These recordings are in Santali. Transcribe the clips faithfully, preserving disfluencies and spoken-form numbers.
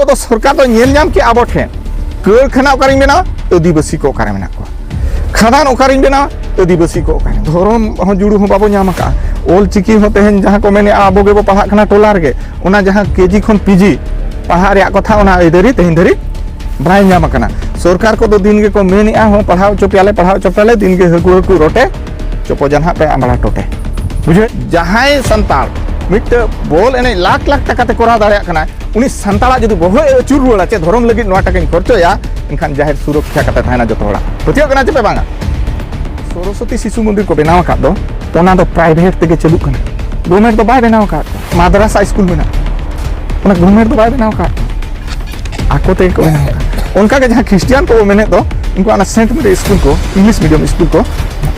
ᱫᱚ ᱥᱚᱨᱠᱟᱨ ᱫᱚ ᱧᱮᱞ ᱧᱟᱢ ᱠᱮᱜᱼᱟ ᱟᱵᱚ ᱴᱷᱮᱱ᱾ ᱠᱟᱹᱨᱠᱷᱟᱱᱟ ᱚᱠᱟᱨᱤᱧ ᱵᱮᱱᱟᱣᱟ? ᱟᱹᱫᱤᱵᱟᱹᱥᱤ ᱠᱚ ᱚᱠᱟᱨᱮ ᱢᱮᱱᱟᱜ ᱠᱚᱣᱟ? ᱠᱷᱟᱫᱟᱱ ᱚᱠᱟᱨᱤᱧ ᱵᱮᱱᱟᱣᱟ? ᱟᱹᱫᱤᱵᱟᱹᱥᱤ ᱠᱚ ᱚᱠᱟᱨᱮ? ᱫᱷᱚᱨᱚᱢ ᱦᱚᱸ ᱡᱩᱲᱩ ᱦᱚᱸ ᱵᱟᱵᱚ ᱧᱟᱢ ᱟᱠᱟᱫᱼᱟ᱾ ᱚᱞ ᱪᱤᱠᱤ ᱦᱚᱸ ᱛᱮᱦᱮᱧ ᱡᱟᱦᱟᱸ ᱠᱚ ᱢᱮᱱᱮᱫᱼᱟ, ᱟᱵᱚ ᱜᱮᱵᱚ ᱯᱟᱲᱦᱟᱜ ᱠᱟᱱᱟ ᱴᱚᱞᱟ ᱨᱮᱜᱮ, ᱚᱱᱟ ᱡᱟᱦᱟᱸ ᱠᱮᱡᱤ ᱠᱷᱚᱱ ᱯᱤᱡᱤ ᱯᱟᱲᱦᱟᱜ ᱨᱮᱭᱟᱜ ᱠᱟᱛᱷᱟ, ᱚᱱᱟ ᱟᱹᱭᱫᱟᱹᱨᱤ ᱛᱮᱦᱮᱧ ᱫᱷᱟᱹᱨᱤᱡ ᱵᱟᱭ ᱧᱟᱢ ᱟᱠᱟᱱᱟ᱾ ᱥᱚᱨᱠᱟᱨ ᱠᱚᱫᱚ ᱫᱤᱱ ᱜᱮᱠᱚ ᱢᱮᱱᱮᱫᱼᱟ, ᱦᱚᱸ ᱯᱟᱲᱦᱟᱣ ᱦᱚᱪᱚ ᱯᱮᱭᱟᱞᱮ, ᱯᱟᱲᱦᱟᱣ ᱦᱚᱪᱚ ᱯᱮᱭᱟᱞᱮ, ᱫᱤᱱ ᱜᱮ ᱦᱟᱹᱠᱩ ᱦᱟᱹᱠᱩ ᱨᱚᱴᱮ ᱪᱚᱯᱚ ᱡᱟᱱᱦᱟᱜ ᱯᱮ ᱟᱢᱲᱟ ᱴᱚᱴᱮ᱾ ᱵᱩᱡᱷᱟᱹᱣ? ᱡᱟᱦᱟᱸᱭ ᱥᱟᱱᱛᱟᱲ ᱢᱤᱫᱴᱟᱹᱝ ᱵᱚᱞ ᱮᱱᱮᱡ ᱞᱟᱠᱷ ᱞᱟᱠᱷ ᱴᱟᱠᱟ ᱛᱮ ᱠᱚᱨᱟᱣ ᱫᱟᱲᱮᱭᱟᱜ ᱠᱟᱱᱟᱭ, ᱩᱱᱤ ᱥᱟᱱᱛᱟᱲᱟᱜ ᱡᱩᱫᱤ ᱵᱚᱦᱚᱜ ᱮ ᱟᱹᱪᱩᱨ ᱨᱩᱣᱟᱹᱲᱟ, ᱪᱮ ᱫᱷᱚᱨᱚᱢ ᱞᱟᱹᱜᱤᱫ ᱱᱚᱣᱟ ᱴᱟᱠᱟᱧ ᱠᱷᱚᱨᱪᱚᱭᱟ, ᱮᱱᱠᱷᱟᱱ ᱡᱟᱦᱮᱨ ᱥᱩᱨᱚᱠᱠᱷᱟ ᱠᱟᱛᱮ ᱛᱟᱦᱮᱱᱟ ᱡᱚᱛᱚ ᱦᱚᱲᱟᱜ᱾ ᱯᱟᱹᱛᱭᱟᱹᱜ ᱠᱟᱱᱟ ᱪᱮ ᱯᱮ ᱵᱟᱝᱟ? ᱥᱚᱨᱚᱥᱚᱛᱤ ᱥᱤᱥᱩ ᱢᱚᱱᱫᱤᱨ ᱠᱚ ᱵᱮᱱᱟᱣ ᱟᱠᱟᱫ ᱫᱚ, ᱚᱱᱟ ᱫᱚ ᱯᱨᱟᱭᱵᱷᱮᱴ ᱛᱮᱜᱮ ᱪᱟᱹᱞᱩᱜ ᱠᱟᱱᱟ, ᱜᱚᱵᱷᱢᱮᱱᱴ ᱫᱚ ᱵᱟᱭ ᱵᱮᱱᱟᱣ ᱟᱠᱟᱫ᱾ ᱢᱟᱫᱽᱨᱟᱥᱟ ᱥᱠᱩᱞ ᱢᱮᱱᱟᱜᱼᱟ, ᱚᱱᱟ ᱜᱚᱵᱷᱢᱮᱱᱴ ᱫᱚ ᱵᱟᱭ ᱵᱮᱱᱟᱣ ᱟᱠᱟᱫ, ᱟᱠᱚ ᱛᱮᱜᱮ ᱠᱚ ᱵᱮᱱᱟᱣ ᱟᱠᱟᱫ᱾ ᱚᱱᱠᱟᱜᱮ ᱡᱟᱦᱟᱸ ᱠᱷᱨᱤᱥᱴᱤᱭᱟᱱ ᱠᱚ ᱢᱮᱱᱮᱫ ᱫᱚ, ᱩᱱᱠᱩ ᱚᱱᱟ ᱥᱮᱱᱴ ᱢᱮᱨᱤ ᱥᱠᱩᱞ ᱠᱚ, ᱤᱝᱞᱤᱥ ᱢᱤᱰᱤᱭᱟᱢ ᱥᱠᱩᱞ ᱠᱚ,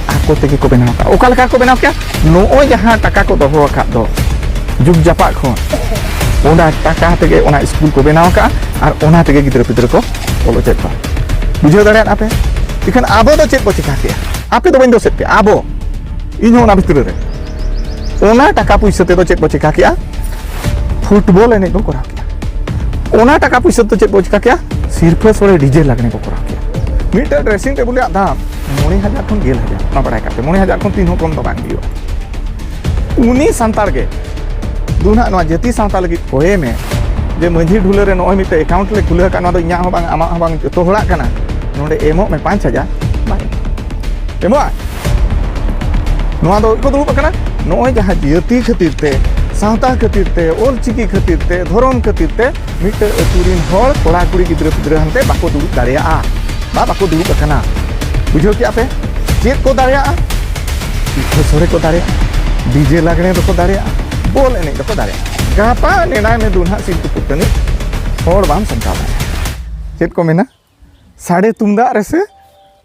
ᱟᱠᱚ ᱛᱮᱜᱮ ᱠᱚ ᱵᱮᱱᱟᱣ ᱟᱠᱟᱫ᱾ ᱚᱠᱟ ᱞᱮᱠᱟ ᱠᱚ ᱵᱮᱱᱟᱣ ᱠᱮᱫᱼᱟ? ᱱᱚᱜᱼᱚᱭ ᱡᱟᱦᱟᱸ ᱴᱟᱠᱟ ᱠᱚ ᱫᱚᱦᱚ ᱟᱠᱟᱫ ᱫᱚ ᱡᱩᱜᱽ ᱡᱟᱯᱟᱜ ᱠᱷᱚᱱ, ᱚᱱᱟ ᱴᱟᱠᱟ ᱛᱮᱜᱮ ᱚᱱᱟ ᱥᱠᱩᱞ ᱠᱚ ᱵᱮᱱᱟᱣ ᱟᱠᱟᱫᱼᱟ, ᱟᱨ ᱚᱱᱟ ᱛᱮᱜᱮ ᱜᱤᱫᱽᱨᱟᱹ ᱯᱤᱫᱽᱨᱟᱹ ᱠᱚ ᱚᱞ ᱦᱚᱪᱚᱭᱮᱫ ᱠᱚᱣᱟ᱾ ᱵᱩᱡᱷᱟᱹᱣ ᱫᱟᱲᱮᱭᱟᱜ ᱟᱯᱮ? ᱮᱱᱠᱷᱟᱱ ᱟᱵᱚ ᱫᱚ ᱪᱮᱫ ᱵᱚ ᱪᱮᱠᱟ ᱠᱮᱜᱼᱟ? ᱟᱯᱮ ᱫᱚ ᱵᱟᱹᱧ ᱫᱳᱥᱮᱫ ᱯᱮᱭᱟ, ᱟᱵᱚ, ᱤᱧ ᱦᱚᱸ ᱚᱱᱟ ᱵᱷᱤᱛᱨᱤ ᱨᱮ, ᱚᱱᱟ ᱴᱟᱠᱟ ᱯᱩᱭᱥᱟᱹ ᱛᱮᱫᱚ ᱪᱮᱫ ᱵᱚ ᱪᱮᱠᱟ ᱠᱮᱜᱼᱟ? ᱯᱷᱩᱴᱵᱚᱞ ᱮᱱᱮᱡ ᱵᱚ ᱠᱚᱨᱟᱣ ᱠᱮᱜᱼᱟ᱾ ᱚᱱᱟ ᱴᱟᱠᱟ ᱯᱩᱭᱥᱟᱹ ᱛᱮ ᱪᱮᱫ ᱵᱚ ᱪᱮᱠᱟ ᱠᱮᱜᱼᱟ? ᱥᱤᱨᱯᱷᱟᱹ ᱥᱚᱲᱮ ᱰᱤᱡᱮ ᱞᱟᱜᱽᱬᱮ ᱵᱚ ᱠᱚᱨᱟᱣ ᱠᱮᱜᱼᱟ᱾ ᱢᱤᱫᱴᱮᱱ ᱰᱨᱮᱥᱤᱝ ᱴᱮᱵᱩᱞ ᱨᱮᱭᱟᱜ ᱫᱟᱢ ᱢᱚᱬᱮ ᱦᱟᱡᱟᱨ ᱠᱷᱚᱱ ᱜᱮᱞ ᱦᱟᱡᱟᱨ, ᱚᱱᱟ ᱵᱟᱲᱟᱭ ᱠᱟᱜ ᱯᱮ, ᱢᱚᱬᱮ ᱦᱟᱡᱟᱨ ᱠᱷᱚᱱ ᱛᱤᱱ ᱦᱚᱸ ᱠᱚᱢ ᱫᱚ ᱵᱟᱝ ᱦᱩᱭᱩᱜᱼᱟ᱾ ᱩᱱᱤ ᱥᱟᱱᱛᱟᱲ ᱜᱮ ᱫᱩ ᱱᱟᱦᱟᱜ ᱱᱚᱣᱟ ᱡᱟᱹᱛᱤ ᱥᱟᱶᱛᱟ ᱞᱟᱹᱜᱤᱫ ᱠᱚᱭᱮ ᱢᱮ, ᱡᱮ ᱢᱟᱹᱡᱷᱤ ᱰᱷᱩᱞᱟᱹ ᱨᱮ ᱱᱚᱜᱼᱚᱭ ᱢᱤᱫᱴᱮᱱ ᱮᱠᱟᱣᱩᱱᱴ ᱞᱮ ᱠᱷᱩᱞᱟᱹᱣ ᱟᱠᱟᱫ, ᱱᱚᱣᱟ ᱫᱚ ᱤᱧᱟᱹᱜ ᱦᱚᱸ ᱵᱟᱝ, ᱟᱢᱟᱜ ᱦᱚᱸ ᱵᱟᱝ, ᱡᱚᱛᱚ ᱦᱚᱲᱟᱜ ᱠᱟᱱᱟ, ᱱᱚᱰᱮ ᱮᱢᱚᱜ ᱢᱮ ᱯᱟᱸᱪ ᱦᱟᱡᱟᱨ, ᱵᱟᱝ ᱮᱢᱚᱜᱼᱟ᱾ ᱱᱚᱣᱟ ᱫᱚ ᱠᱚ ᱫᱩᱲᱩᱵ ᱟᱠᱟᱱᱟ, ᱱᱚᱜᱼᱚᱭ ᱡᱟᱦᱟᱸ ᱡᱟᱹᱛᱤ ᱠᱷᱟᱹᱛᱤᱨ ᱛᱮ, ᱥᱟᱶᱛᱟ ᱠᱷᱟᱹᱛᱤᱨ ᱛᱮ, ᱚᱞ ᱪᱤᱠᱤ ᱠᱷᱟᱹᱛᱤᱨ ᱛᱮ, ᱫᱷᱚᱨᱚᱢ ᱠᱷᱟᱹᱛᱤᱨ ᱛᱮ ᱢᱤᱫᱴᱮᱱ ᱟᱹᱛᱩ ᱨᱤᱱ ᱦᱚᱲ, ᱠᱚᱲᱟ ᱠᱩᱲᱤ, ᱜᱤᱫᱽᱨᱟᱹ ᱯᱤᱫᱽᱨᱟᱹ ᱦᱟᱱᱛᱮ ᱵᱟᱠᱚ ᱫᱩᱲᱩᱵ ᱫᱟᱲᱮᱭᱟᱜᱼᱟ ᱵᱟ ᱵᱟᱠᱚ ᱫᱩᱲᱩᱵ ᱟᱠᱟᱱᱟ᱾ ᱵᱩᱡᱷᱟᱹᱣ ᱠᱮᱜᱼᱟ ᱯᱮ? ᱪᱮᱫ ᱠᱚ ᱫᱟᱲᱮᱭᱟᱜᱼᱟ? ᱯᱤᱴᱷᱟᱹ ᱥᱚᱲᱮ ᱠᱚ ᱫᱟᱲᱮᱭᱟᱜᱼᱟ, ᱰᱤᱡᱮ ᱞᱟᱜᱽᱬᱮ ᱫᱚᱠᱚ ᱫᱟᱲᱮᱭᱟᱜᱼᱟ, ᱵᱚᱞ ᱮᱱᱮᱡ ᱫᱚᱠᱚ ᱫᱟᱲᱮᱭᱟᱜᱼᱟ᱾ ᱜᱟᱯᱟ ᱱᱮᱰᱟᱭ ᱢᱮ ᱫᱩ ᱱᱟᱦᱟᱜ ᱥᱤᱞᱫᱟᱹ ᱯᱟᱹᱴᱟᱹᱱᱤ, ᱦᱚᱲ ᱵᱟᱢ ᱥᱟᱢᱴᱟᱣ ᱫᱟᱲᱮᱭᱟᱜᱼᱟ᱾ ᱪᱮᱫ ᱠᱚ ᱢᱮᱱᱟ? ᱥᱟᱰᱮ ᱛᱩᱢᱫᱟᱜ ᱨᱮᱥᱮ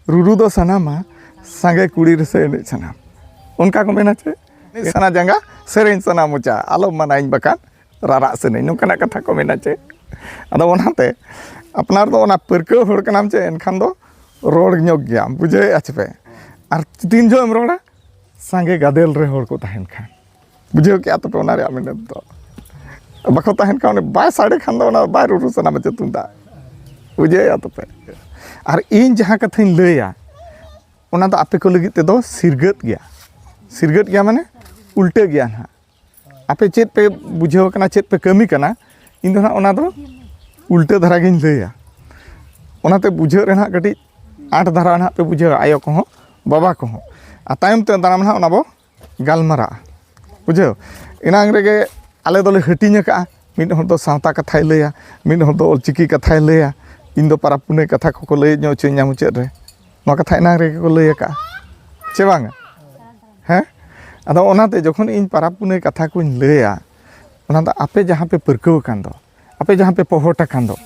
ᱨᱩᱨᱩ ᱫᱚ ᱥᱟᱱᱟᱢᱟ, ᱥᱟᱸᱜᱮ ᱠᱩᱲᱤ ᱨᱮᱥᱮ ᱮᱱᱮᱡ ᱥᱟᱱᱟᱢ᱾ ᱚᱱᱠᱟ ᱠᱚ ᱢᱮᱱᱟ ᱪᱮ? ᱮᱱᱮᱡ ᱥᱟᱱᱟ ᱡᱟᱸᱜᱟ, ᱥᱮᱨᱮᱧ ᱥᱟᱱᱟ ᱢᱚᱪᱟ, ᱟᱞᱚᱢ ᱢᱟᱱᱟᱧ ᱵᱟᱠᱷᱟᱱ ᱨᱟᱨᱟᱜ ᱥᱟᱱᱟᱧ, ᱱᱚᱝᱠᱟᱱᱟᱜ ᱠᱟᱛᱷᱟ ᱠᱚ ᱢᱮᱱᱟ ᱪᱮ? ᱟᱫᱚ ᱚᱱᱟᱛᱮ ᱟᱯᱱᱟᱨ ᱫᱚ ᱚᱱᱟ ᱯᱟᱹᱨᱠᱟᱹᱣ ᱦᱚᱲ ᱠᱟᱱᱟᱢ ᱪᱮ, ᱮᱱᱠᱷᱟᱱ ᱫᱚ ᱨᱚᱲ ᱧᱚᱜ ᱜᱮᱭᱟᱢ, ᱵᱩᱡᱷᱟᱹᱣᱮᱫᱼᱟ ᱪᱮ ᱯᱮ? ᱟᱨ ᱛᱤᱱ ᱡᱚᱦᱚᱜ ᱮᱢ ᱨᱚᱲᱟ? ᱥᱟᱸᱜᱮ ᱜᱟᱫᱮᱞ ᱨᱮ ᱦᱚᱲ ᱠᱚ ᱛᱟᱦᱮᱱ ᱠᱷᱟᱱ᱾ ᱵᱩᱡᱷᱟᱹᱣ ᱠᱮᱜᱼᱟ ᱛᱚᱯᱮ ᱚᱱᱟ ᱨᱮᱭᱟᱜ ᱢᱮᱱᱮᱛ ᱫᱚ? ᱵᱟᱠᱚ ᱛᱟᱦᱮᱱ ᱠᱷᱟᱱ, ᱚᱱᱮ ᱵᱟᱭ ᱥᱟᱰᱮ ᱠᱷᱟᱱ ᱫᱚ ᱚᱱᱟ ᱵᱟᱭ ᱨᱩᱨᱩ ᱥᱟᱱᱟ ᱢᱮ ᱪᱮ ᱛᱩᱢᱫᱟᱜ᱾ ᱵᱩᱡᱷᱟᱹᱣᱮᱫᱼᱟ ᱛᱚᱯᱮ? ᱟᱨ ᱤᱧ ᱡᱟᱦᱟᱸ ᱠᱟᱛᱷᱟᱧ ᱞᱟᱹᱭᱟ, ᱚᱱᱟ ᱫᱚ ᱟᱯᱮ ᱠᱚ ᱞᱟᱹᱜᱤᱫ ᱛᱮᱫᱚ ᱥᱤᱨᱜᱟᱹᱫ ᱜᱮᱭᱟ᱾ ᱥᱤᱨᱜᱟᱹᱫ ᱜᱮᱭᱟ ᱢᱟᱱᱮ ᱩᱞᱴᱟᱹ ᱜᱮᱭᱟ ᱱᱟᱦᱟᱜ᱾ ᱟᱯᱮ ᱪᱮᱫ ᱯᱮ ᱵᱩᱡᱷᱟᱹᱣ ᱠᱟᱱᱟ, ᱪᱮᱫ ᱯᱮ ᱠᱟᱹᱢᱤ ᱠᱟᱱᱟ, ᱤᱧ ᱫᱚ ᱱᱟᱦᱟᱜ ᱚᱱᱟ ᱫᱚ ᱩᱞᱴᱟᱹ ᱫᱷᱟᱨᱟ ᱜᱤᱧ ᱞᱟᱹᱭᱟ᱾ ᱚᱱᱟᱛᱮ ᱵᱩᱡᱷᱟᱹᱜ ᱨᱮ ᱱᱟᱦᱟᱜ ᱠᱟᱹᱴᱤᱡ ᱟᱸᱴ ᱫᱷᱟᱨᱟ ᱱᱟᱦᱟᱜ ᱯᱮ ᱵᱩᱡᱷᱟᱹᱣᱟ, ᱟᱭᱳ ᱠᱚᱦᱚᱸ ᱵᱟᱵᱟ ᱠᱚᱦᱚᱸ᱾ ᱟᱨ ᱛᱟᱭᱚᱢ ᱛᱮ ᱫᱟᱨᱟᱢ ᱱᱟᱦᱟᱜ ᱚᱱᱟ ᱵᱚ ᱜᱟᱞᱢᱟᱨᱟᱜᱼᱟ᱾ ᱵᱩᱡᱷᱟᱹᱣ? ᱮᱱᱟᱝ ᱨᱮᱜᱮ ᱟᱞᱮ ᱫᱚᱞᱮ ᱦᱟᱹᱴᱤᱧ ᱟᱠᱟᱫᱼᱟ, ᱢᱤᱫ ᱦᱚᱲ ᱫᱚ ᱥᱟᱶᱛᱟ ᱠᱟᱛᱷᱟᱭ ᱞᱟᱹᱭᱟ, ᱢᱤᱫ ᱦᱚᱲ ᱫᱚ ᱚᱞᱪᱤᱠᱤ ᱠᱟᱛᱷᱟᱭ ᱞᱟᱹᱭᱟ, ᱤᱧ ᱫᱚ ᱯᱟᱨᱟᱵᱽ ᱯᱩᱱᱟᱹᱭ ᱠᱟᱛᱷᱟ ᱠᱚᱠᱚ ᱞᱟᱹᱭ ᱧᱚᱜ ᱦᱚᱪᱚᱧᱟ ᱢᱩᱪᱟᱹᱫ ᱨᱮ᱾ ᱱᱚᱣᱟ ᱠᱟᱛᱷᱟ ᱮᱱᱟᱝ ᱨᱮᱜᱮ ᱠᱚ ᱞᱟᱹᱭ ᱟᱠᱟᱫᱼᱟ, ᱪᱮ ᱵᱟᱝᱟ? ᱦᱮᱸ? ᱟᱫᱚ ᱚᱱᱟᱛᱮ ᱡᱚᱠᱷᱚᱱ ᱤᱧ ᱯᱟᱨᱟᱵᱽ ᱯᱩᱱᱟᱹᱭ ᱠᱟᱛᱷᱟ ᱠᱚᱧ ᱞᱟᱹᱭᱟ, ᱚᱱᱟ ᱫᱚ ᱟᱯᱮ ᱡᱟᱦᱟᱸ ᱯᱮ ᱯᱟᱹᱨᱠᱟᱹᱣ ᱟᱠᱟᱱ ᱫᱚ, ᱟᱯᱮ ᱡᱟᱦᱟᱸ ᱯᱮ ᱯᱚᱦᱚᱴ ᱟᱠᱟᱱ ᱫᱚ,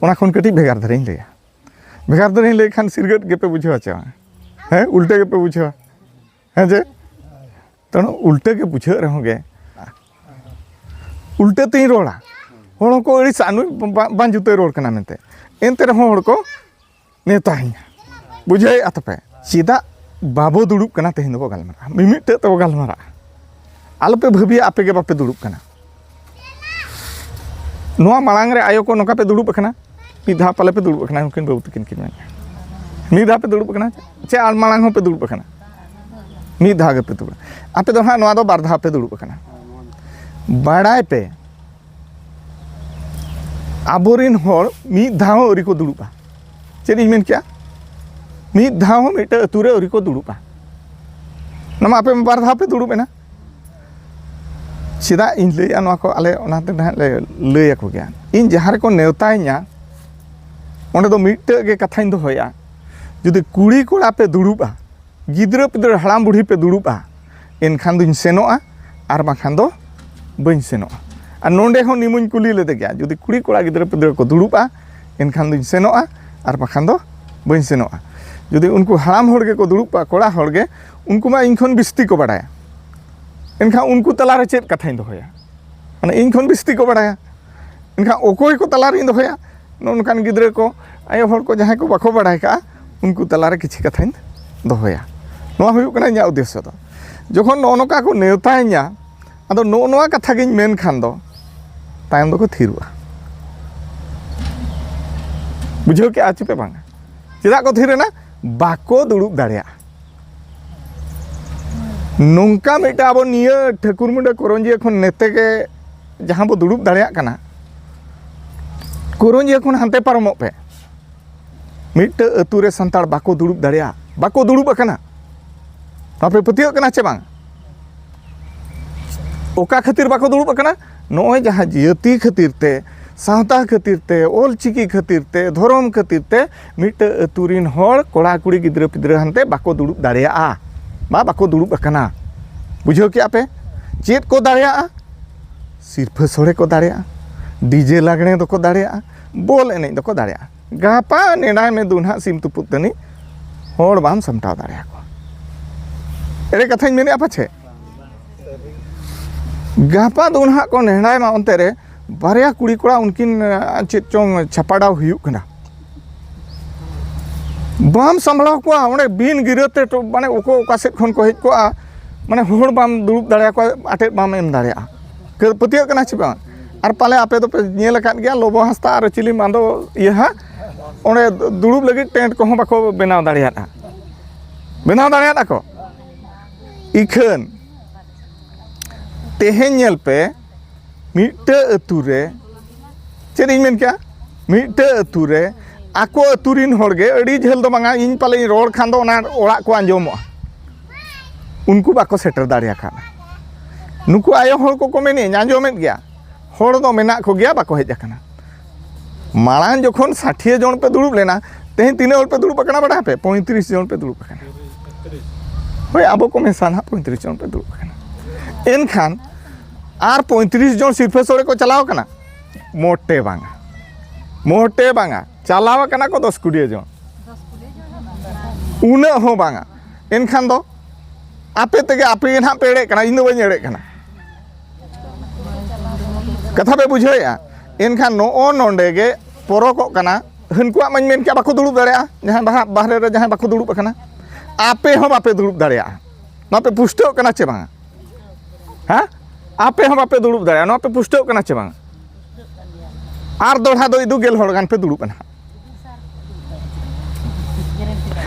ᱚᱱᱟ ᱠᱷᱚᱱ ᱠᱟᱹᱴᱤᱡ ᱵᱷᱮᱜᱟᱨ ᱫᱷᱟᱨᱟᱧ ᱞᱟᱹᱭᱟ᱾ ᱵᱷᱮᱜᱟᱨ ᱫᱷᱟᱨᱟᱧ ᱞᱟᱹᱭ ᱠᱷᱟᱱ ᱥᱤᱨᱜᱟᱹᱫ ᱜᱮᱯᱮ ᱵᱩᱡᱷᱟᱹᱣᱟ ᱪᱮ ᱵᱟᱝ? ᱦᱮᱸ, ᱩᱞᱴᱟᱹ ᱜᱮᱯᱮ ᱵᱩᱡᱷᱟᱹᱣᱟ᱾ ᱦᱮᱸ ᱡᱮ? ᱛᱮᱱᱚ ᱩᱞᱴᱟᱹ ᱜᱮ ᱵᱩᱡᱷᱟᱹᱜ ᱨᱮᱦᱚᱸ ᱜᱮ, ᱩᱞᱴᱟᱹ ᱛᱤᱧ ᱨᱚᱲᱟ᱾ ᱦᱚᱲ ᱦᱚᱸᱠᱚ ᱟᱹᱲᱤᱥᱟ, ᱱᱩᱭ ᱵᱟ-, ᱵᱟᱝ ᱡᱩᱛᱟᱹᱭ ᱨᱚᱲ ᱠᱟᱱᱟ ᱢᱮᱱᱛᱮ᱾ ᱮᱱᱛᱮ ᱨᱮᱦᱚᱸ ᱦᱚᱲ ᱠᱚ ᱱᱮᱣᱛᱟᱧᱟ᱾ ᱵᱩᱡᱷᱟᱹᱣᱮᱫᱼᱟ ᱛᱟᱯᱮ? ᱪᱮᱫᱟᱜ ᱵᱟᱵᱚ ᱫᱩᱲᱩᱵ ᱠᱟᱱᱟ ᱛᱮᱦᱮᱧ ᱫᱚᱵᱚ ᱜᱟᱞᱢᱟᱨᱟᱜᱼᱟ? ᱢᱤᱢᱤᱫᱴᱟᱹᱜ ᱛᱮᱵᱚ ᱜᱟᱞᱢᱟᱨᱟᱜᱼᱟ᱾ ᱟᱞᱚᱯᱮ ᱵᱷᱟᱹᱵᱤᱭᱟ ᱟᱯᱮ ᱜᱮ ᱵᱟᱯᱮ ᱫᱩᱲᱩᱵ ᱠᱟᱱᱟ᱾ ᱱᱚᱣᱟ ᱢᱟᱲᱟᱝ ᱨᱮ ᱟᱭᱳ ᱠᱚ ᱱᱚᱝᱠᱟ ᱯᱮ ᱫᱩᱲᱩᱵ ᱟᱠᱟᱱᱟ, ᱢᱤᱫ ᱫᱷᱟᱣ ᱯᱟᱞᱮ ᱯᱮ ᱫᱩᱲᱩᱵ ᱟᱠᱟᱱᱟ ᱩᱱᱠᱤᱱ ᱵᱟᱹᱵᱩ ᱛᱟᱹᱠᱤᱱ ᱠᱤᱱ ᱢᱮᱱ᱾ ᱢᱤᱫ ᱫᱷᱟᱣ ᱯᱮ ᱫᱩᱲᱩᱵ ᱟᱠᱟᱱᱟ ᱪᱮ ᱟᱨ ᱢᱟᱲᱟᱝ ᱦᱚᱸᱯᱮ ᱫᱩᱲᱩᱵ ᱟᱠᱟᱱᱟ? ᱢᱤᱫ ᱫᱷᱟᱣ ᱜᱮᱯᱮ ᱫᱩᱲᱩᱵ᱾ ᱟᱯᱮ ᱫᱚ ᱦᱟᱸᱜ ᱱᱚᱣᱟ ᱫᱚ ᱵᱟᱨ ᱫᱷᱟᱣ ᱯᱮ ᱫᱩᱲᱩᱵ ᱟᱠᱟᱱᱟ᱾ ᱵᱟᱲᱟᱭ ᱯᱮ, ᱟᱵᱚᱨᱮᱱ ᱦᱚᱲ ᱢᱤᱫ ᱫᱷᱟᱣ ᱦᱚᱸ ᱟᱹᱣᱨᱤ ᱠᱚ ᱫᱩᱲᱩᱵᱼᱟ᱾ ᱪᱮᱫ ᱤᱧ ᱢᱮᱱ ᱠᱮᱜᱼᱟ? ᱢᱤᱫ ᱫᱷᱟᱣ ᱦᱚᱸ ᱢᱤᱫᱴᱟᱝ ᱟᱹᱛᱩ ᱨᱮ ᱟᱹᱣᱨᱤ ᱠᱚ ᱫᱩᱲᱩᱵᱼᱟ᱾ ᱚᱱᱟ ᱢᱟ ᱟᱯᱮ ᱢᱟ ᱵᱟᱨ ᱫᱷᱟᱣ ᱯᱮ ᱫᱩᱲᱩᱵ ᱮᱱᱟ᱾ ᱪᱮᱫᱟᱜ ᱤᱧ ᱞᱟᱹᱭᱮᱜᱼᱟ ᱱᱚᱣᱟ ᱠᱚ? ᱟᱞᱮ ᱚᱱᱟᱛᱮ ᱱᱟᱦᱟᱜ ᱞᱮ ᱞᱟᱹᱭ ᱟᱠᱚ ᱜᱮᱭᱟ᱾ ᱤᱧ ᱡᱟᱦᱟᱸ ᱨᱮᱠᱚ ᱱᱮᱣᱛᱟᱧᱟ, ᱚᱸᱰᱮ ᱫᱚ ᱢᱤᱫᱴᱟᱹᱜ ᱜᱮ ᱠᱟᱛᱷᱟᱧ ᱫᱚᱦᱚᱭᱟ, ᱡᱩᱫᱤ ᱠᱩᱲᱤ ᱠᱚᱲᱟ ᱯᱮ ᱫᱩᱲᱩᱵᱼᱟ, ᱜᱤᱫᱽᱨᱟᱹ ᱯᱤᱫᱽᱨᱟᱹ ᱦᱟᱲᱟᱢ ᱵᱩᱲᱦᱤ ᱯᱮ ᱫᱩᱲᱩᱵᱼᱟ, ᱮᱱᱠᱷᱟᱱ ᱫᱩᱧ ᱥᱮᱱᱚᱜᱼᱟ, ᱟᱨ ᱵᱟᱝᱠᱷᱟᱱ ᱫᱚ ᱵᱟᱹᱧ ᱥᱮᱱᱚᱜᱼᱟ᱾ ᱟᱨ ᱱᱚᱰᱮ ᱦᱚᱸ ᱱᱤᱢᱩᱧ ᱠᱩᱞᱤ ᱞᱮᱫᱮ ᱜᱮᱭᱟ, ᱡᱩᱫᱤ ᱠᱩᱲᱤ ᱠᱚᱲᱟ ᱜᱤᱫᱽᱨᱟᱹ ᱯᱤᱫᱽᱨᱟᱹ ᱠᱚ ᱫᱩᱲᱩᱵᱼᱟ, ᱮᱱᱠᱷᱟᱱ ᱫᱩᱧ ᱥᱮᱱᱚᱜᱼᱟ, ᱟᱨ ᱵᱟᱠᱷᱟᱱ ᱫᱚ ᱵᱟᱹᱧ ᱥᱮᱱᱚᱜᱼᱟ᱾ ᱡᱩᱫᱤ ᱩᱱᱠᱩ ᱦᱟᱲᱟᱢ ᱦᱚᱲ ᱜᱮᱠᱚ ᱫᱩᱲᱩᱵᱼᱟ, ᱠᱚᱲᱟ ᱦᱚᱲ ᱜᱮ, ᱩᱱᱠᱩ ᱢᱟ ᱤᱧ ᱠᱷᱚᱱ ᱵᱤᱥᱛᱤ ᱠᱚ ᱵᱟᱲᱟᱭᱟ᱾ ᱮᱱᱠᱷᱟᱱ ᱩᱱᱠᱩ ᱛᱟᱞᱟᱨᱮ ᱪᱮᱫ ᱠᱟᱛᱷᱟᱧ ᱫᱚᱦᱚᱭᱟ? ᱢᱟᱱᱮ ᱤᱧ ᱠᱷᱚᱱ ᱵᱤᱥᱛᱤ ᱠᱚ ᱵᱟᱲᱟᱭᱟ᱾ ᱮᱱᱠᱷᱟᱱ ᱚᱠᱚᱭ ᱠᱚ ᱛᱟᱞᱟᱨᱤᱧ ᱫᱚᱦᱚᱭᱟ? ᱱᱚᱜᱼᱚ ᱱᱚᱝᱠᱟᱱ ᱜᱤᱫᱽᱨᱟᱹ ᱠᱚ, ᱟᱭᱳ ᱦᱚᱲ ᱠᱚ, ᱡᱟᱦᱟᱸᱭ ᱠᱚ ᱵᱟᱠᱚ ᱵᱟᱲᱟᱭ ᱠᱟᱜᱼᱟ, ᱩᱱᱠᱩ ᱛᱟᱞᱟᱨᱮ ᱠᱤᱪᱷᱤ ᱠᱟᱛᱷᱟᱧ ᱫᱚᱦᱚᱭᱟ᱾ ᱱᱚᱣᱟ ᱦᱩᱭᱩᱜ ᱠᱟᱱᱟ ᱤᱧᱟᱹᱜ ᱩᱫᱽᱫᱮᱥᱥᱚ ᱫᱚ᱾ ᱡᱚᱠᱷᱚᱱ ᱱᱚᱜᱼᱚ ᱱᱚᱝᱠᱟ ᱠᱚ ᱱᱮᱣᱛᱟᱧᱟ, ᱟᱫᱚ ᱱᱚᱜᱼᱚ ᱱᱚᱣᱟ ᱠᱟᱛᱷᱟ ᱜᱤᱧ ᱢᱮᱱ ᱠᱷᱟᱱ ᱫᱚ, ᱛᱟᱭᱚᱢ ᱫᱚᱠᱚ ᱛᱷᱤᱨᱚᱜᱼᱟ᱾ ᱵᱩᱡᱷᱟᱹᱣ ᱠᱮᱜᱼᱟ ᱪᱮ ᱯᱮ ᱵᱟᱝ? ᱪᱮᱫᱟᱜ ᱠᱚ ᱛᱷᱤᱨ ᱮᱱᱟ? ᱵᱟᱠᱚ ᱫᱩᱲᱩᱵ ᱫᱟᱲᱮᱭᱟᱜᱼᱟ᱾ ᱱᱚᱝᱠᱟ ᱢᱤᱫᱴᱟᱝ ᱟᱵᱚ ᱱᱤᱭᱟᱹ ᱴᱷᱟᱹᱠᱩᱨ ᱢᱩᱸᱰᱟᱹ ᱠᱚᱨᱚᱧᱡᱤᱭᱟᱹ ᱠᱷᱚᱱ ᱱᱮᱛᱮ ᱜᱮ ᱡᱟᱦᱟᱸ ᱵᱚ ᱫᱩᱲᱩᱵ ᱫᱟᱲᱮᱭᱟᱜ ᱠᱟᱱᱟ, ᱠᱚᱨᱚᱧᱡᱤᱭᱟᱹ ᱠᱷᱚᱱ ᱦᱟᱱᱛᱮ ᱯᱟᱨᱚᱢᱚᱜ ᱯᱮ᱾ ᱢᱤᱫᱴᱟᱹᱝ ᱟᱹᱛᱩ ᱨᱮ ᱥᱟᱱᱛᱟᱲ ᱵᱟᱠᱚ ᱫᱩᱲᱩᱵ ᱫᱟᱲᱮᱭᱟᱜᱼᱟ, ᱵᱟᱠᱚ ᱫᱩᱲᱩᱵ ᱟᱠᱟᱱᱟ᱾ ᱟᱯᱮ ᱯᱟᱹᱛᱭᱟᱹᱜ ᱠᱟᱱᱟ ᱪᱮ ᱵᱟᱝ? ᱚᱠᱟ ᱠᱷᱟᱹᱛᱤᱨ ᱵᱟᱠᱚ ᱫᱩᱲᱩᱵ ᱟᱠᱟᱱᱟ? ᱱᱚᱜᱼᱚᱭ ᱡᱟᱦᱟᱸ ᱡᱟᱹᱛᱤ ᱠᱷᱟᱹᱛᱤᱨ ᱛᱮ, ᱥᱟᱶᱛᱟ ᱠᱷᱟᱹᱛᱤᱨ ᱛᱮ, ᱚᱞ ᱪᱤᱠᱤ ᱠᱷᱟᱹᱛᱤᱨ ᱛᱮ, ᱫᱷᱚᱨᱚᱢ ᱠᱷᱟᱹᱛᱤᱨ ᱛᱮ ᱢᱤᱫᱴᱟᱹᱝ ᱟᱹᱛᱩ ᱨᱤᱱ ᱦᱚᱲ, ᱠᱚᱲᱟ ᱠᱩᱲᱤ, ᱜᱤᱫᱽᱨᱟᱹ ᱯᱤᱫᱽᱨᱟᱹ ᱦᱟᱱᱛᱮ ᱵᱟᱠᱚ ᱫᱩᱲᱩᱵ ᱫᱟᱲᱮᱭᱟᱜᱼᱟ, ᱵᱟ ᱵᱟᱠᱚ ᱫᱩᱲᱩᱵ ᱟᱠᱟᱱᱟ᱾ ᱵᱩᱡᱷᱟᱹᱣ ᱠᱮᱜᱼᱟ ᱯᱮ? ᱪᱮᱫ ᱠᱚ ᱫᱟᱲᱮᱭᱟᱜᱼᱟ? ᱥᱤᱨᱯᱷᱟᱹ ᱥᱚᱲᱮ ᱠᱚ ᱫᱟᱲᱮᱭᱟᱜᱼᱟ, ᱰᱤᱡᱮ ᱞᱟᱜᱽᱬᱮ ᱫᱚᱠᱚ ᱫᱟᱲᱮᱭᱟᱜᱼᱟ, ᱵᱚᱞ ᱮᱱᱮᱡ ᱫᱚᱠᱚ ᱫᱟᱲᱮᱭᱟᱜᱼᱟ᱾ ᱜᱟᱯᱟ ᱱᱮᱰᱟᱭ ᱢᱮ ᱫᱩ ᱱᱟᱦᱟᱜ ᱥᱤᱢ ᱛᱩᱯᱩᱫ ᱛᱟᱹᱱᱤᱡ, ᱦᱚᱲ ᱵᱟᱢ ᱥᱟᱢᱴᱟᱣ ᱫᱟᱲᱮᱭᱟᱠᱚᱣᱟ᱾ ᱮᱲᱮ ᱠᱟᱛᱷᱟᱧ ᱢᱮᱱᱮᱫᱼᱟ ᱯᱟᱪᱷᱮ? ᱜᱟᱯᱟ ᱫᱩ ᱱᱟᱦᱟᱜ ᱠᱚ ᱱᱮᱰᱟᱭ ᱢᱟ ᱚᱱᱛᱮ ᱨᱮ, ᱵᱟᱨᱭᱟ ᱠᱩᱲᱤ ᱠᱚᱲᱟ ᱩᱱᱠᱤᱱ, ᱟᱸ, ᱪᱮᱫ ᱪᱚᱝ ᱪᱷᱟᱯᱟᱰᱟᱣ ᱦᱩᱭᱩᱜ ᱠᱟᱱᱟ᱾ ᱵᱟᱢ ᱥᱟᱢᱵᱲᱟᱣ ᱠᱚᱣᱟ, ᱚᱸᱰᱮ ᱵᱤᱱ ᱜᱤᱨᱟᱹᱛᱮ ᱴᱚ-, ᱢᱟᱱᱮ ᱚᱠᱚ ᱚᱠᱟ ᱥᱮᱫ ᱠᱷᱚᱱ ᱠᱚ ᱦᱮᱡ ᱠᱚᱜᱼᱟ, ᱢᱟᱱᱮ ᱦᱚᱲ ᱵᱟᱢ ᱫᱩᱲᱩᱵ ᱫᱟᱲᱮᱭᱟᱠᱚᱣᱟ, ᱟᱴᱮᱫ ᱵᱟᱢ ᱮᱢ ᱫᱟᱲᱮᱭᱟᱜᱼᱟ᱾ ᱠᱟᱹ-, ᱯᱟᱹᱛᱭᱟᱹᱜ ᱠᱟᱱᱟ ᱪᱮ ᱵᱟᱝ? ᱟᱨ ᱯᱟᱞᱮ ᱟᱯᱮ ᱫᱚᱯᱮ ᱧᱮᱞ ᱟᱠᱟᱫ ᱜᱮᱭᱟ, ᱞᱚᱵᱚ ᱦᱟᱸᱥᱫᱟ ᱟᱨ ᱪᱤᱞᱤ ᱢᱟᱱᱫᱚ ᱤᱭᱟᱹ ᱦᱟᱸᱜ, ᱚᱸᱰᱮ ᱫᱩᱲᱩᱵ ᱞᱟᱹᱜᱤᱫ ᱴᱮᱱᱴ ᱠᱚᱦᱚᱸ ᱵᱟᱠᱚ ᱵᱮᱱᱟᱣ ᱫᱟᱲᱮᱭᱟᱫᱼᱟ᱾ ᱵᱮᱱᱟᱣ ᱫᱟᱲᱮᱭᱟᱫᱼᱟ ᱠᱚ? ᱤᱠᱷᱟᱹᱱ ᱛᱮᱦᱮᱧ ᱧᱮᱞ ᱯᱮ, ᱢᱤᱫᱴᱟᱹᱝ ᱟᱹᱛᱩ ᱨᱮ, ᱪᱮᱫ ᱤᱧ ᱢᱮᱱ ᱠᱮᱜᱼᱟ? ᱢᱤᱫᱴᱟᱹᱝ ᱟᱹᱛᱩ ᱨᱮ ᱟᱠᱚ ᱟᱹᱛᱩ ᱨᱤᱱ ᱦᱚᱲ ᱜᱮ, ᱟᱹᱰᱤ ᱡᱷᱟᱹᱞ ᱫᱚ ᱵᱟᱝᱟ, ᱤᱧ ᱯᱟᱞᱮᱧ ᱨᱚᱲ ᱠᱷᱟᱱ ᱫᱚ ᱚᱱᱟ ᱚᱲᱟᱜ ᱠᱚ ᱟᱸᱡᱚᱢᱚᱜᱼᱟ, ᱩᱱᱠᱩ ᱵᱟᱠᱚ ᱥᱮᱴᱮᱨ ᱫᱟᱲᱮᱭᱟᱠᱟᱫᱼᱟ᱾ ᱱᱩᱠᱩ ᱟᱭᱳ ᱦᱚᱲ ᱠᱚᱠᱚ ᱢᱮᱱᱮᱫ, ᱟᱸᱡᱚᱢᱮᱫ ᱜᱮᱭᱟ, ᱦᱚᱲ ᱫᱚ ᱢᱮᱱᱟᱜ ᱠᱚᱜᱮᱭᱟ, ᱵᱟᱠᱚ ᱦᱮᱡ ᱟᱠᱟᱱᱟ᱾ ᱢᱟᱲᱟᱝ ᱡᱚᱠᱷᱚᱱ ᱥᱟᱴᱷᱤᱭᱟᱹ ᱡᱚᱱ ᱯᱮ ᱫᱩᱲᱩᱵ ᱞᱮᱱᱟ, ᱛᱮᱦᱮᱧ ᱛᱤᱱᱟᱹᱜ ᱦᱚᱲ ᱯᱮ ᱫᱩᱲᱩᱵ ᱟᱠᱟᱱᱟ ᱵᱟᱰᱟᱭ ᱟᱯᱮ? ᱯᱚᱸᱭᱛᱨᱤᱥ ᱡᱚᱱ ᱯᱮ ᱫᱩᱲᱩᱵ ᱟᱠᱟᱱᱟ᱾ ᱦᱳᱭ, ᱟᱵᱚ ᱠᱚ ᱢᱮᱥᱟ ᱱᱟᱦᱟᱜ ᱯᱚᱸᱭᱛᱨᱤᱥ ᱡᱚᱱ ᱯᱮ ᱫᱩᱲᱩᱵ ᱟᱠᱟᱱᱟ᱾ ᱮᱱᱠᱷᱟᱱ ᱟᱨ ᱯᱚᱸᱭᱛᱨᱤᱥ ᱡᱚᱱ ᱥᱤᱨᱯᱷᱟᱹ ᱥᱚᱲᱮ ᱠᱚ ᱪᱟᱞᱟᱣ ᱟᱠᱟᱱᱟ? ᱢᱚᱴᱮ ᱵᱟᱝᱟ, ᱢᱚᱴᱮ ᱵᱟᱝᱟ᱾ ᱪᱟᱞᱟᱣ ᱟᱠᱟᱱᱟ ᱠᱚ ᱫᱚᱥ ᱠᱩᱲᱤ ᱡᱚᱱ, ᱩᱱᱟᱹᱜ ᱦᱚᱸ ᱵᱟᱝᱟ᱾ ᱮᱱᱠᱷᱟᱱ ᱫᱚ ᱟᱯᱮ ᱛᱮᱜᱮ, ᱟᱯᱮ ᱜᱮ ᱱᱟᱦᱟᱜ ᱯᱮ ᱮᱲᱮᱜ ᱠᱟᱱᱟ, ᱤᱧ ᱫᱚ ᱵᱟᱹᱧ ᱮᱲᱮᱜ ᱠᱟᱱᱟ᱾ ᱠᱟᱛᱷᱟ ᱯᱮ ᱵᱩᱡᱷᱟᱹᱣᱮᱫᱼᱟ? ᱮᱱᱠᱷᱟᱱ ᱱᱚᱜᱼᱚ ᱱᱚᱰᱮ ᱜᱮ ᱯᱚᱨᱚᱠᱚᱜ ᱠᱟᱱᱟ᱾ ᱦᱟᱹᱱᱠᱩᱣᱟᱜ ᱢᱟᱧ ᱢᱮᱱ ᱠᱮᱜᱼᱟ, ᱵᱟᱠᱚ ᱫᱩᱲᱩᱵ ᱫᱟᱲᱮᱭᱟᱜᱼᱟ, ᱡᱟᱦᱟᱸᱭ ᱵᱟᱦᱟ-, ᱵᱟᱦᱨᱮ ᱨᱮ ᱡᱟᱦᱟᱸᱭ ᱵᱟᱠᱚ ᱫᱩᱲᱩᱵ ᱟᱠᱟᱱᱟ, ᱟᱯᱮ ᱦᱚᱸ ᱵᱟᱯᱮ ᱫᱩᱲᱩᱵ ᱫᱟᱲᱮᱭᱟᱜᱼᱟ᱾ ᱱᱚᱣᱟ ᱯᱮ ᱯᱩᱥᱴᱟᱹᱣ ᱠᱟᱱᱟ ᱪᱮ ᱵᱟᱝᱟ? ᱦᱮᱸ? ᱟᱯᱮ ᱦᱚᱸ ᱵᱟᱯᱮ ᱫᱩᱲᱩᱵ ᱫᱟᱲᱮᱭᱟᱜᱼᱟ, ᱱᱚᱣᱟ ᱯᱮ ᱯᱩᱥᱴᱟᱹᱣ ᱠᱟᱱᱟ ᱪᱮ ᱵᱟᱝ? ᱟᱨ ᱫᱚᱦᱲᱟ ᱫᱚ ᱤᱫᱩ ᱜᱮᱞ ᱦᱚᱲ ᱜᱟᱱ ᱯᱮ ᱫᱩᱲᱩᱵᱼᱟ ᱱᱟᱦᱟᱜ᱾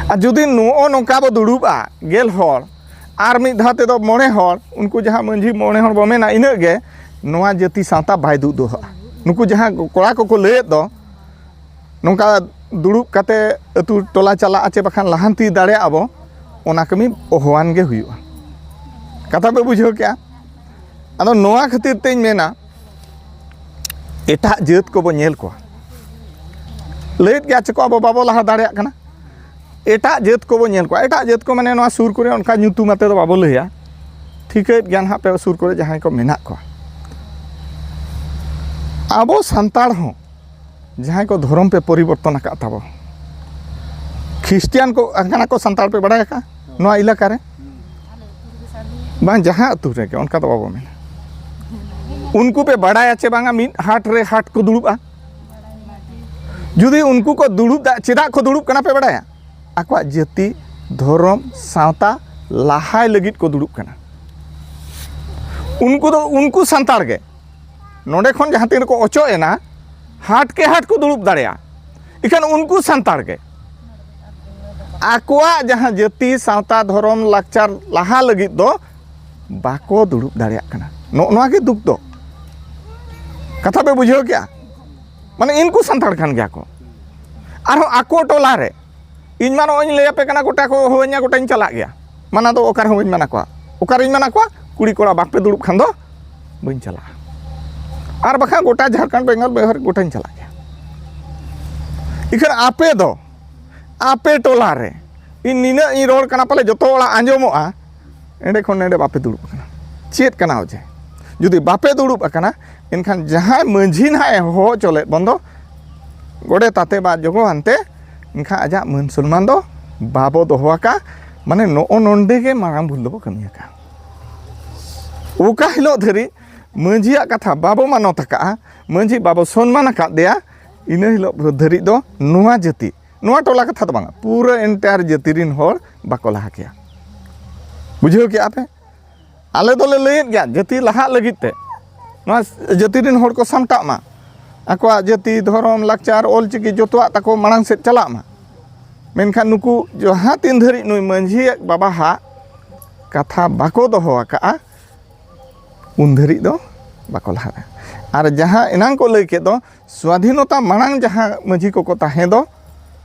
ᱟᱨ ᱡᱩᱫᱤ ᱱᱚᱜᱼᱚ ᱱᱚᱝᱠᱟ ᱵᱚ ᱫᱩᱲᱩᱵᱼᱟ, ᱜᱮᱞ ᱦᱚᱲ, ᱟᱨ ᱢᱤᱫ ᱫᱷᱟᱣ ᱛᱮᱫᱚ ᱢᱚᱬᱮ ᱦᱚᱲ, ᱩᱱᱠᱩ ᱡᱟᱦᱟᱸ ᱢᱟᱺᱡᱷᱤ ᱢᱚᱬᱮ ᱦᱚᱲ ᱵᱚ ᱢᱮᱱᱟ, ᱤᱱᱟᱹᱜ ᱜᱮ ᱱᱚᱣᱟ ᱡᱟᱹᱛᱤ ᱥᱟᱶᱛᱟ ᱵᱟᱭ ᱫᱩᱜ ᱫᱚᱦᱚᱜᱼᱟ᱾ ᱱᱩᱠᱩ ᱡᱟᱦᱟᱸ ᱠᱚᱲᱟ ᱠᱚᱠᱚ ᱞᱟᱹᱭᱮᱫ ᱫᱚ, ᱱᱚᱝᱠᱟ ᱫᱩᱲᱩᱵ ᱠᱟᱛᱮ ᱟᱹᱛᱩ ᱴᱚᱞᱟ ᱪᱟᱞᱟᱜᱼᱟ ᱪᱮ ᱵᱟᱠᱷᱟᱱ ᱞᱟᱦᱟᱱᱛᱤ ᱫᱟᱲᱮᱭᱟᱜᱼᱟ ᱵᱚ, ᱚᱱᱟ ᱠᱟᱹᱢᱤ ᱚᱦᱚᱣᱟᱱ ᱜᱮ ᱦᱩᱭᱩᱜᱼᱟ᱾ ᱠᱟᱛᱷᱟ ᱯᱮ ᱵᱩᱡᱷᱟᱹᱣ ᱠᱮᱜᱼᱟ? ᱟᱫᱚ ᱱᱚᱣᱟ ᱠᱷᱟᱹᱛᱤᱨ ᱛᱮᱧ ᱢᱮᱱᱟ, ᱮᱴᱟᱜ ᱡᱟᱹᱛ ᱠᱚᱵᱚ ᱧᱮᱞ ᱠᱚᱣᱟ, ᱞᱟᱹᱭᱮᱫ ᱜᱮᱭᱟ ᱪᱮ ᱠᱚ, ᱟᱵᱚ ᱵᱟᱵᱚ ᱞᱟᱦᱟ ᱫᱟᱲᱮᱭᱟᱜ ᱠᱟᱱᱟ᱾ ᱮᱴᱟᱜ ᱡᱟᱹᱛ ᱠᱚᱵᱚ ᱧᱮᱞ ᱠᱚᱣᱟ, ᱮᱴᱟᱜ ᱡᱟᱹᱛ ᱠᱚ ᱢᱟᱱᱮ ᱱᱚᱣᱟ ᱥᱩᱨ ᱠᱚᱨᱮ ᱚᱱᱠᱟ ᱧᱩᱛᱩᱢ ᱟᱛᱮ ᱫᱚ ᱵᱟᱵᱚ ᱞᱟᱹᱭᱟ, ᱴᱷᱤᱠᱟᱹᱭᱮᱫ ᱜᱮᱭᱟ ᱱᱟᱦᱟᱜ ᱯᱮ ᱥᱩᱨ ᱠᱚᱨᱮ ᱡᱟᱦᱟᱸᱭ ᱠᱚ ᱢᱮᱱᱟᱜ ᱠᱚᱣᱟ᱾ ᱟᱵᱚ ᱥᱟᱱᱛᱟᱲ ᱦᱚᱸ ᱡᱟᱦᱟᱸᱭ ᱠᱚ ᱫᱷᱚᱨᱚᱢ ᱯᱮ ᱯᱚᱨᱤᱵᱚᱨᱛᱚᱱ ᱟᱠᱟᱫ ᱛᱟᱵᱚ, ᱠᱷᱨᱤᱥᱴᱤᱭᱟᱱ ᱠᱚ ᱠᱟᱱᱟ ᱠᱚ ᱥᱟᱱᱛᱟᱲ ᱯᱮ ᱵᱟᱲᱟᱭ ᱟᱠᱟᱫ ᱱᱚᱣᱟ ᱮᱞᱟᱠᱟ ᱨᱮ? ᱵᱟᱝ, ᱡᱟᱦᱟᱸ ᱟᱹᱛᱩ ᱨᱮᱜᱮ ᱚᱱᱠᱟ ᱫᱚ ᱵᱟᱵᱚ ᱢᱮᱱᱟ᱾ ᱩᱱᱠᱩ ᱯᱮ ᱵᱟᱲᱟᱭᱟ ᱪᱮ ᱵᱟᱝᱟ, ᱢᱤᱫ ᱦᱟᱴ ᱨᱮ ᱦᱟᱴ ᱠᱚ ᱫᱩᱲᱩᱵᱼᱟ? ᱡᱩᱫᱤ ᱩᱱᱠᱩ ᱠᱚ ᱫᱩᱲᱩᱵ ᱫᱟ, ᱪᱮᱫᱟᱜ ᱠᱚ ᱫᱩᱲᱩᱵ ᱠᱟᱱᱟ ᱯᱮ ᱵᱟᱲᱟᱭᱟ? ᱟᱠᱚᱣᱟᱜ ᱡᱟᱹᱛᱤ, ᱫᱷᱚᱨᱚᱢ, ᱥᱟᱶᱛᱟ ᱞᱟᱦᱟᱭ ᱞᱟᱹᱜᱤᱫ ᱠᱚ ᱫᱩᱲᱩᱵ ᱠᱟᱱᱟ᱾ ᱩᱱᱠᱩ ᱫᱚ, ᱩᱱᱠᱩ ᱥᱟᱱᱛᱟᱲ ᱜᱮ ᱱᱚᱰᱮ ᱠᱷᱚᱱ ᱡᱟᱦᱟᱸ ᱛᱤᱱ ᱨᱮᱠᱚ ᱚᱪᱚᱜ ᱮᱱᱟ, ᱦᱟᱴ ᱠᱮ ᱦᱟᱴ ᱠᱚ ᱫᱩᱲᱩᱵ ᱫᱟᱲᱮᱭᱟᱜᱼᱟ᱾ ᱤᱠᱷᱟᱹᱱ ᱩᱱᱠᱩ ᱥᱟᱱᱛᱟᱲ ᱜᱮ ᱟᱠᱚᱣᱟᱜ ᱡᱟᱦᱟᱸ ᱡᱟᱹᱛᱤ, ᱥᱟᱶᱛᱟ, ᱫᱷᱚᱨᱚᱢ, ᱞᱟᱠᱪᱟᱨ ᱞᱟᱦᱟ ᱞᱟᱹᱜᱤᱫ ᱫᱚ ᱵᱟᱠᱚ ᱫᱩᱲᱩᱵ ᱫᱟᱲᱮᱭᱟᱜ ᱠᱟᱱᱟ᱾ ᱱᱚᱜᱼᱚ ᱱᱚᱣᱟ ᱜᱮ ᱫᱩᱠ ᱫᱚ᱾ ᱠᱟᱛᱷᱟ ᱯᱮ ᱵᱩᱡᱷᱟᱹᱣ ᱠᱮᱜᱼᱟ? ᱢᱟᱱᱮ ᱤᱱᱠᱩ ᱥᱟᱱᱛᱟᱲ ᱠᱟᱱ ᱜᱮᱭᱟ ᱠᱚ᱾ ᱟᱨᱦᱚᱸ ᱟᱠᱚ ᱴᱚᱞᱟ ᱨᱮ, ᱤᱧ ᱢᱟ ᱱᱚᱜᱼᱚᱭ ᱤᱧ ᱞᱟᱹᱭ ᱟᱯᱮ ᱠᱟᱱᱟ, ᱜᱚᱴᱟ ᱠᱚ ᱦᱚᱦᱚᱣᱟᱹᱧᱟ, ᱜᱚᱴᱟᱧ ᱪᱟᱞᱟᱜ ᱜᱮᱭᱟ᱾ ᱢᱟᱱᱟ ᱫᱚ ᱚᱠᱟ ᱨᱮᱦᱚᱸ ᱵᱟᱹᱧ ᱢᱟᱱᱟ ᱠᱚᱣᱟ᱾ ᱚᱠᱟᱨᱮᱧ ᱢᱟᱱᱟ ᱠᱚᱣᱟ? ᱠᱩᱲᱤ ᱠᱚᱲᱟ ᱵᱟᱯᱮ ᱫᱩᱲᱩᱵ ᱠᱷᱟᱱ ᱫᱚ ᱵᱟᱹᱧ ᱪᱟᱞᱟᱜᱼᱟ᱾ ᱟᱨ ᱵᱟᱠᱷᱟᱱ ᱜᱚᱴᱟ ᱡᱷᱟᱲᱠᱷᱚᱸᱰ, ᱵᱮᱝᱜᱚᱞ, ᱵᱤᱦᱟᱨ ᱜᱚᱴᱟᱧ ᱪᱟᱞᱟᱜ ᱜᱮᱭᱟ᱾ ᱤᱠᱷᱟᱹᱱ ᱟᱯᱮ ᱫᱚ, ᱟᱯᱮ ᱴᱚᱞᱟ ᱨᱮ ᱤᱧ ᱱᱤᱱᱟᱹᱜ ᱤᱧ ᱨᱚᱲ ᱠᱟᱱᱟ, ᱯᱟᱞᱮ ᱡᱚᱛᱚ ᱚᱲᱟᱜ ᱟᱸᱡᱚᱢᱚᱜᱼᱟ, ᱮᱸᱰᱮ ᱠᱷᱚᱱ ᱱᱚᱰᱮ ᱵᱟᱯᱮ ᱫᱩᱲᱩᱵ ᱟᱠᱟᱱᱟ᱾ ᱪᱮᱫ ᱠᱟᱱᱟ ᱚᱡᱮ? ᱡᱩᱫᱤ ᱵᱟᱯᱮ ᱫᱩᱲᱩᱵ ᱟᱠᱟᱱᱟ, ᱮᱱᱠᱷᱟᱱ ᱡᱟᱦᱟᱸᱭ ᱢᱟᱺᱡᱷᱤ ᱱᱟᱦᱟᱜ ᱮ ᱦᱚᱦᱚ ᱦᱚᱪᱚ ᱞᱮᱫ ᱵᱚᱱ ᱫᱚ, ᱜᱚᱰᱮᱛ ᱟᱛᱮ ᱵᱟ ᱡᱚᱜᱚ ᱟᱱᱛᱮ, ᱮᱱᱠᱷᱟᱱ ᱟᱡᱟᱜ ᱢᱟᱹᱱ ᱥᱚᱱᱢᱟᱱ ᱫᱚ ᱵᱟᱵᱚ ᱫᱚᱦᱚ ᱟᱠᱟᱫ᱾ ᱢᱟᱱᱮ ᱱᱚᱜᱼᱚ ᱱᱚᱰᱮ ᱜᱮ ᱢᱟᱨᱟᱝ ᱵᱷᱩᱞ ᱫᱚᱵᱚ ᱠᱟᱹᱢᱤ ᱟᱠᱟᱫ᱾ ᱚᱠᱟ ᱦᱤᱞᱳᱜ ᱫᱷᱟᱹᱨᱤᱡ ᱢᱟᱺᱡᱷᱤᱭᱟᱜ ᱠᱟᱛᱷᱟ ᱵᱟᱵᱚ ᱢᱟᱱᱚᱛ ᱟᱠᱟᱫᱼᱟ, ᱢᱟᱺᱡᱷᱤ ᱵᱟᱵᱚ ᱥᱚᱱᱢᱟᱱ ᱟᱠᱟᱫ ᱫᱮᱭᱟ, ᱤᱱᱟᱹ ᱦᱤᱞᱳᱜ ᱫᱷᱟᱹᱨᱤᱡ ᱫᱚ ᱱᱚᱣᱟ ᱡᱟᱹᱛᱤ, ᱱᱚᱣᱟ ᱴᱚᱞᱟ ᱠᱟᱛᱷᱟ ᱫᱚ ᱵᱟᱝᱟ, ᱯᱩᱨᱟᱹ entire ᱡᱟᱹᱛᱤ ᱨᱤᱱ ᱦᱚᱲ ᱵᱟᱠᱚ ᱞᱟᱦᱟ ᱠᱮᱭᱟ᱾ ᱵᱩᱡᱷᱟᱹᱣ ᱠᱮᱜᱼᱟ ᱯᱮ? ᱟᱞᱮ ᱫᱚᱞᱮ ᱞᱟᱹᱭᱮᱫ ᱜᱮᱭᱟ, ᱡᱟᱹᱛᱤ ᱞᱟᱦᱟᱜ ᱞᱟᱹᱜᱤᱫ ᱛᱮ, ᱱᱚᱣᱟ ᱡᱟᱹᱛᱤ ᱨᱤᱱ ᱦᱚᱲ ᱠᱚ ᱥᱟᱢᱴᱟᱜ ᱢᱟ, ᱟᱠᱚᱣᱟᱜ ᱡᱟᱹᱛᱤ, ᱫᱷᱚᱨᱚᱢ, ᱞᱟᱠᱪᱟᱨ, ᱚᱞᱪᱤᱠᱤ ᱡᱚᱛᱚᱣᱟᱜ ᱛᱟᱠᱚ ᱢᱟᱲᱟᱝ ᱥᱮᱫ ᱪᱟᱞᱟᱜ ᱢᱟ᱾ ᱢᱮᱱᱠᱷᱟᱱ ᱱᱩᱠᱩ ᱡᱟᱦᱟᱸ ᱛᱤᱱ ᱫᱷᱟᱹᱨᱤᱡ ᱱᱩᱭ ᱢᱟᱹᱡᱷᱤ ᱵᱟᱵᱟ ᱦᱟᱜ ᱠᱟᱛᱷᱟ ᱵᱟᱠᱚ ᱫᱚᱦᱚ ᱟᱠᱟᱫᱼᱟ, ᱩᱱ ᱫᱷᱟᱹᱨᱤᱡ ᱫᱚ ᱵᱟᱠᱚ ᱞᱟᱦᱟᱜᱼᱟ᱾ ᱟᱨ ᱡᱟᱦᱟᱸ ᱮᱱᱟᱝ ᱠᱚ ᱞᱟᱹᱭ ᱠᱮᱫ ᱫᱚ, ᱥᱣᱟᱫᱷᱤᱱᱚᱛᱟ ᱢᱟᱲᱟᱝ ᱡᱟᱦᱟᱸ ᱢᱟᱹᱡᱷᱤ ᱠᱚᱠᱚ ᱛᱟᱦᱮᱸ ᱫᱚ,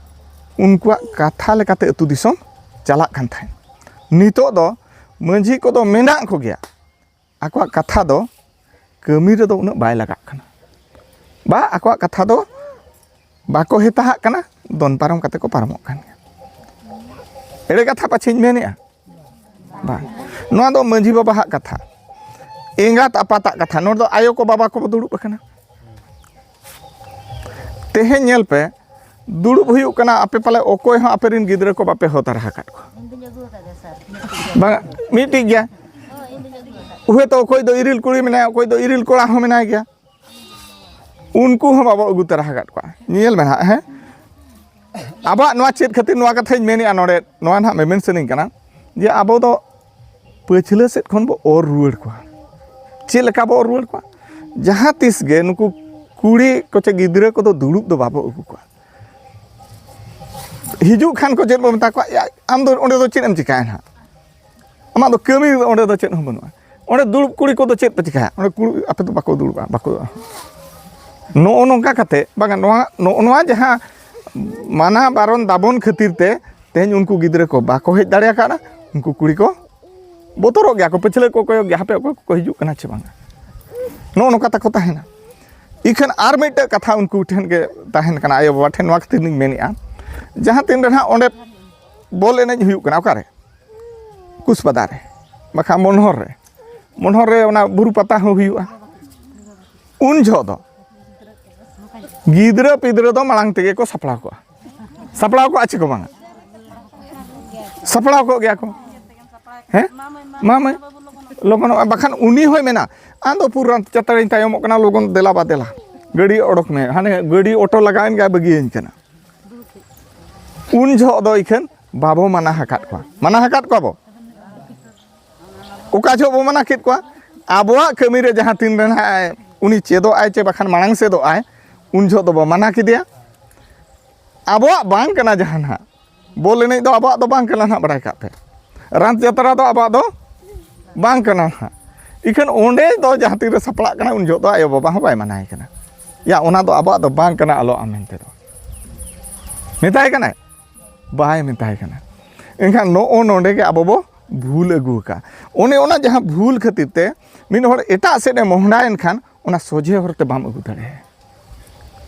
ᱩᱱᱠᱩᱣᱟᱜ ᱠᱟᱛᱷᱟ ᱞᱮᱠᱟᱛᱮ ᱟᱹᱛᱩ ᱫᱤᱥᱚᱢ ᱪᱟᱞᱟᱜ ᱠᱟᱱ ᱛᱟᱦᱮᱸᱫ᱾ ᱱᱤᱛᱚᱜ ᱫᱚ ᱢᱟᱹᱡᱷᱤ ᱠᱚᱫᱚ ᱢᱮᱱᱟᱜ ᱠᱚᱜᱮᱭᱟ, ᱟᱠᱚᱣᱟᱜ ᱠᱟᱛᱷᱟ ᱫᱚ ᱠᱟᱹᱢᱤ ᱨᱮᱫᱚ ᱩᱱᱟᱹᱜ ᱵᱟᱭ ᱞᱟᱜᱟᱜ ᱠᱟᱱᱟ, ᱵᱟ ᱟᱠᱚᱣᱟᱜ ᱠᱟᱛᱷᱟ ᱫᱚ ᱵᱟᱠᱚ ᱦᱮᱛᱟᱦᱟᱜ ᱠᱟᱱᱟ, ᱫᱚᱱ ᱯᱟᱨᱚᱢ ᱠᱟᱛᱮ ᱠᱚ ᱯᱟᱨᱚᱢᱚᱜ ᱠᱟᱱ ᱜᱮᱭᱟ᱾ ᱮᱲᱮ ᱠᱟᱛᱷᱟ ᱯᱟᱪᱷᱮᱧ ᱢᱮᱱᱮᱜᱼᱟ? ᱵᱟᱝ, ᱱᱚᱣᱟ ᱫᱚ ᱢᱟᱹᱡᱷᱤ ᱵᱟᱵᱟᱣᱟᱜ ᱠᱟᱛᱷᱟ, ᱮᱸᱜᱟᱛ ᱟᱯᱟᱛᱟᱜ ᱠᱟᱛᱷᱟ᱾ ᱱᱚᱰᱮ ᱫᱚ ᱟᱭᱳ ᱠᱚ ᱵᱟᱵᱟ ᱠᱚ ᱫᱩᱲᱩᱵ ᱟᱠᱟᱱᱟ᱾ ᱛᱮᱦᱮᱧ ᱧᱮᱞ ᱯᱮ, ᱫᱩᱲᱩᱵ ᱦᱩᱭᱩᱜ ᱠᱟᱱᱟ, ᱟᱯᱮ ᱯᱟᱞᱮ ᱚᱠᱚᱭ ᱦᱚᱸ ᱟᱯᱮ ᱨᱮᱱ ᱜᱤᱫᱽᱨᱟᱹ ᱠᱚ ᱵᱟᱯᱮ ᱦᱚᱦᱚ ᱛᱟᱨᱟ ᱟᱠᱟᱫ ᱠᱚᱣᱟ᱾ ᱤᱧ ᱫᱩᱧ ᱟᱹᱜᱩ ᱟᱠᱟᱫᱮᱭᱟ ᱥᱟᱨ᱾ ᱵᱟᱝ, ᱢᱤᱫᱴᱤᱡ ᱜᱮᱭᱟ᱾ ᱦᱳᱭ, ᱤᱧ ᱫᱩᱧ ᱟᱹᱜᱩ ᱟᱠᱟᱫᱮᱭᱟ᱾ ᱦᱳᱭᱛᱳ ᱚᱠᱚᱭ ᱫᱚ ᱤᱨᱤᱞ ᱠᱩᱲᱤ ᱢᱮᱱᱟᱭᱟ, ᱚᱠᱚᱭ ᱫᱚ ᱤᱨᱤᱞ ᱠᱚᱲᱟ ᱦᱚᱸ ᱢᱮᱱᱟᱭ ᱜᱮᱭᱟ᱾ ᱩᱱᱠᱩ ᱦᱚᱸ ᱵᱟᱵᱚ ᱟᱹᱜᱩ ᱛᱟᱨᱟ ᱟᱠᱟᱫ ᱠᱚᱣᱟ᱾ ᱧᱮᱞ ᱢᱮ ᱱᱟᱦᱟᱜ, ᱦᱮᱸ, ᱟᱵᱚᱣᱟᱜ ᱱᱚᱣᱟ ᱪᱮᱫ ᱠᱷᱟᱹᱛᱤᱨ ᱱᱚᱣᱟ ᱠᱟᱛᱷᱟᱧ ᱢᱮᱱᱮᱜᱼᱟ ᱱᱚᱰᱮ, ᱱᱚᱣᱟ ᱱᱟᱦᱟᱜ ᱢᱮᱢᱮᱱ ᱥᱟᱱᱟᱧ ᱠᱟᱱᱟ ᱡᱮ ᱟᱵᱚ ᱫᱚ ᱯᱟᱹᱪᱷᱞᱟᱹ ᱥᱮᱫ ᱠᱷᱚᱱ ᱵᱚ ᱚᱨ ᱨᱩᱣᱟᱹᱲ ᱠᱚᱣᱟ᱾ ᱪᱮᱫ ᱞᱮᱠᱟ ᱵᱚ ᱚᱨ ᱨᱩᱣᱟᱹᱲ ᱠᱚᱣᱟ? ᱡᱟᱦᱟᱸ ᱛᱤᱥ ᱜᱮ ᱱᱩᱠᱩ ᱠᱩᱲᱤ ᱠᱚ ᱪᱮ ᱜᱤᱫᱽᱨᱟᱹ ᱠᱚᱫᱚ ᱫᱩᱲᱩᱵ ᱫᱚ ᱵᱟᱵᱚ ᱟᱹᱜᱩ ᱠᱚᱣᱟ᱾ ᱦᱤᱡᱩᱜ ᱠᱷᱟᱱ ᱠᱚ ᱪᱮᱫ ᱵᱚ ᱢᱮᱛᱟ ᱠᱚᱣᱟ? "ᱭᱟ, ᱟᱢ ᱫᱚ ᱚᱸᱰᱮ ᱫᱚ ᱪᱮᱫ ᱮᱢ ᱪᱤᱠᱟᱹᱭᱟ ᱱᱟᱦᱟᱜ? ᱟᱢᱟᱜ ᱫᱚ ᱠᱟᱹᱢᱤ ᱚᱸᱰᱮ ᱫᱚ ᱪᱮᱫ ᱦᱚᱸ ᱵᱟᱹᱱᱩᱜᱼᱟ᱾ ᱚᱸᱰᱮ ᱫᱩᱲᱩᱵ ᱠᱩᱲᱤ ᱠᱚᱫᱚ ᱪᱮᱫ ᱯᱮ ᱪᱤᱠᱟᱹᱭᱟ? ᱚᱸᱰᱮ ᱠᱩᱲᱤ ᱟᱯᱮ ᱫᱚ ᱵᱟᱠᱚ ᱫᱩᱲᱩᱵᱼᱟ, ᱵᱟᱠᱚ ᱫᱩᱲᱩᱵᱼᱟ᱾" ᱱᱚᱜᱼᱚ ᱱᱚᱝᱠᱟ ᱠᱟᱛᱮ, ᱵᱟᱝᱟ, ᱱᱚᱣᱟ, ᱱᱚᱜᱼᱚ ᱱᱚᱣᱟ ᱡᱟᱦᱟᱸ ᱢᱟᱱᱟ ᱵᱟᱨᱚᱱ ᱫᱟᱵᱚᱱ ᱠᱷᱟᱹᱛᱤᱨ ᱛᱮ ᱛᱮᱦᱮᱧ ᱩᱱᱠᱩ ᱜᱤᱫᱽᱨᱟᱹ ᱠᱚ ᱵᱟᱠᱚ ᱦᱮᱡ ᱫᱟᱲᱮ ᱟᱠᱟᱫᱼᱟ᱾ ᱩᱱᱠᱩ ᱠᱩᱲᱤ ᱠᱚ ᱵᱚᱛᱚᱨᱚᱜ ᱜᱮᱭᱟ ᱠᱚ, ᱯᱟᱹᱪᱷᱞᱟᱹ ᱠᱚ ᱠᱚᱭᱚᱜ ᱜᱮᱭᱟ, ᱦᱟᱯᱮ ᱚᱠᱚᱭ ᱠᱚᱠᱚ ᱦᱤᱡᱩᱜ ᱠᱟᱱᱟ ᱪᱮ ᱵᱟᱝᱟ᱾ ᱱᱚᱜᱼᱚ ᱱᱚᱝᱠᱟ ᱛᱟᱠᱚ ᱛᱟᱦᱮᱱᱟ᱾ ᱤᱠᱷᱟᱹᱱ ᱟᱨ ᱢᱤᱫᱴᱮᱡ ᱠᱟᱛᱷᱟ ᱩᱱᱠᱩ ᱴᱷᱮᱱ ᱜᱮ ᱛᱟᱦᱮᱱ ᱠᱟᱱᱟ, ᱟᱭᱳᱼᱵᱟᱵᱟ ᱴᱷᱮᱱ, ᱱᱚᱣᱟ ᱠᱷᱟᱹᱛᱤᱨ ᱞᱤᱧ ᱢᱮᱱᱮᱫᱼᱟ, ᱡᱟᱦᱟᱸ ᱛᱤᱱ ᱨᱮ ᱱᱟᱦᱟᱜ ᱚᱸᱰᱮ ᱵᱚᱞ ᱮᱱᱮᱡ ᱦᱩᱭᱩᱜ ᱠᱟᱱᱟ, ᱚᱠᱟᱨᱮ? ᱠᱩᱥᱯᱟᱫᱟ ᱨᱮ, ᱵᱟᱠᱷᱟᱱ ᱢᱚᱱᱦᱚᱨ ᱨᱮ, ᱢᱚᱱᱦᱚᱨ ᱨᱮ ᱚᱱᱟ ᱵᱩᱨᱩ ᱯᱟᱛᱟ ᱦᱚᱸ ᱦᱩᱭᱩᱜᱼᱟ᱾ ᱩᱱ ᱡᱚᱦᱚᱜ ᱫᱚ ᱜᱤᱫᱽᱨᱟᱹ ᱯᱤᱫᱽᱨᱟᱹ ᱫᱚ ᱢᱟᱲᱟᱝ ᱛᱮᱜᱮ ᱠᱚ ᱥᱟᱯᱲᱟᱣ ᱠᱚᱜᱼᱟ᱾ ᱥᱟᱯᱲᱟᱣ ᱠᱚᱜᱼᱟ ᱪᱮ ᱠᱚ ᱵᱟᱝᱟ? ᱥᱟᱯᱲᱟᱣ ᱠᱚᱜ ᱜᱮᱭᱟ ᱠᱚ᱾ ᱦᱮᱸ? ᱢᱟ ᱢᱟᱹᱭ, ᱞᱚᱜᱚᱱᱚᱜᱼᱟ, ᱵᱟᱠᱷᱟᱱ ᱩᱱᱤ ᱦᱚᱸᱭ ᱢᱮᱱᱟ, "ᱟᱢ ᱫᱚ ᱯᱩᱨᱟᱹ ᱪᱟᱛᱟᱨᱤᱧ ᱛᱟᱭᱚᱢᱚᱜ ᱠᱟᱱᱟ, ᱞᱚᱜᱚᱱ ᱫᱮᱞᱟ ᱵᱟ ᱫᱮᱞᱟ, ᱜᱟᱹᱰᱤ ᱚᱰᱚᱠ ᱢᱮ, ᱦᱟᱱᱮ ᱜᱟᱹᱰᱤ ᱚᱴᱳ ᱞᱟᱜᱟᱣᱮᱱ ᱜᱮ ᱵᱟᱹᱜᱤᱭᱟᱹᱧ ᱠᱟᱱᱟ᱾" ᱩᱱ ᱡᱚᱦᱚᱜ ᱫᱚ ᱤᱠᱷᱟᱹᱱ ᱵᱟᱵᱚ ᱢᱟᱱᱟ ᱟᱠᱟᱫ ᱠᱚᱣᱟ᱾ ᱢᱟᱱᱟ ᱟᱠᱟᱫ ᱠᱚᱣᱟ ᱵᱚ? ᱚᱠᱟ ᱡᱚᱦᱚᱜ ᱵᱚ ᱢᱟᱱᱟ ᱠᱮᱫ ᱠᱚᱣᱟ? ᱟᱵᱚᱣᱟᱜ ᱠᱟᱹᱢᱤ ᱨᱮ ᱡᱟᱦᱟᱸ ᱛᱤᱱ ᱨᱮ ᱱᱟᱦᱟᱜ ᱩᱱᱤ ᱪᱮᱫᱚᱜ ᱟᱭ ᱪᱮ ᱵᱟᱠᱷᱟᱱ ᱢᱟᱲᱟᱝ ᱥᱮᱫᱚᱜ ᱟᱭ, ᱩᱱ ᱡᱚᱦᱚᱜ ᱫᱚᱵᱚ ᱢᱟᱱᱟ ᱠᱮᱫᱮᱭᱟ᱾ ᱟᱵᱚᱣᱟᱜ ᱵᱟᱝ ᱠᱟᱱᱟ ᱡᱟᱦᱟᱸ ᱱᱟᱦᱟᱜ, ᱵᱚᱞ ᱮᱱᱮᱡ ᱫᱚ ᱟᱵᱚᱣᱟᱜ ᱫᱚ ᱵᱟᱝ ᱠᱟᱱᱟ ᱱᱟᱦᱟᱜ, ᱵᱟᱲᱟᱭ ᱠᱟᱜ ᱯᱮ᱾ ᱨᱟᱛ ᱡᱟᱛᱨᱟ ᱫᱚ ᱟᱵᱚᱣᱟᱜ ᱫᱚ ᱵᱟᱝ ᱠᱟᱱᱟ ᱱᱟᱦᱟᱜ᱾ ᱤᱠᱷᱟᱹᱱ ᱚᱸᱰᱮ ᱫᱚ ᱡᱟᱦᱟᱸ ᱛᱤᱱᱨᱮ ᱥᱟᱯᱲᱟᱜ ᱠᱟᱱᱟ, ᱩᱱ ᱡᱚᱦᱚᱜ ᱫᱚ ᱟᱭᱳᱼᱵᱟᱵᱟ ᱦᱚᱸ ᱵᱟᱭ ᱢᱟᱱᱟᱭᱮ ᱠᱟᱱᱟ, ᱭᱟ, ᱚᱱᱟ ᱫᱚ ᱟᱵᱚᱣᱟᱜ ᱫᱚ ᱵᱟᱝ ᱠᱟᱱᱟ, ᱟᱞᱚ ᱟᱢ ᱢᱮᱱᱛᱮ ᱫᱚ᱾ ᱢᱮᱛᱟᱭ ᱠᱟᱱᱟᱭ? ᱵᱟᱭ ᱢᱮᱛᱟᱭ ᱠᱟᱱᱟ᱾ ᱮᱱᱠᱷᱟᱱ ᱱᱚᱜᱼᱚ ᱱᱚᱰᱮ ᱜᱮ ᱟᱵᱚ ᱵᱚ ᱵᱷᱩᱞ ᱟᱹᱜᱩ ᱟᱠᱟᱫᱼᱟ᱾ ᱚᱱᱮ ᱚᱱᱟ ᱡᱟᱦᱟᱸ ᱵᱷᱩᱞ ᱠᱷᱟᱹᱛᱤᱨ ᱛᱮ ᱢᱤᱫ ᱦᱚᱲ ᱮᱴᱟᱜ ᱥᱮᱫ ᱮ ᱢᱚᱦᱰᱟᱭᱮᱱ ᱠᱷᱟᱱ, ᱚᱱᱟ ᱥᱚᱡᱷᱮ ᱦᱚᱨ ᱛᱮ ᱵᱟᱢ ᱟᱹᱜᱩ ᱫᱟᱲᱮᱭᱟᱭᱟ᱾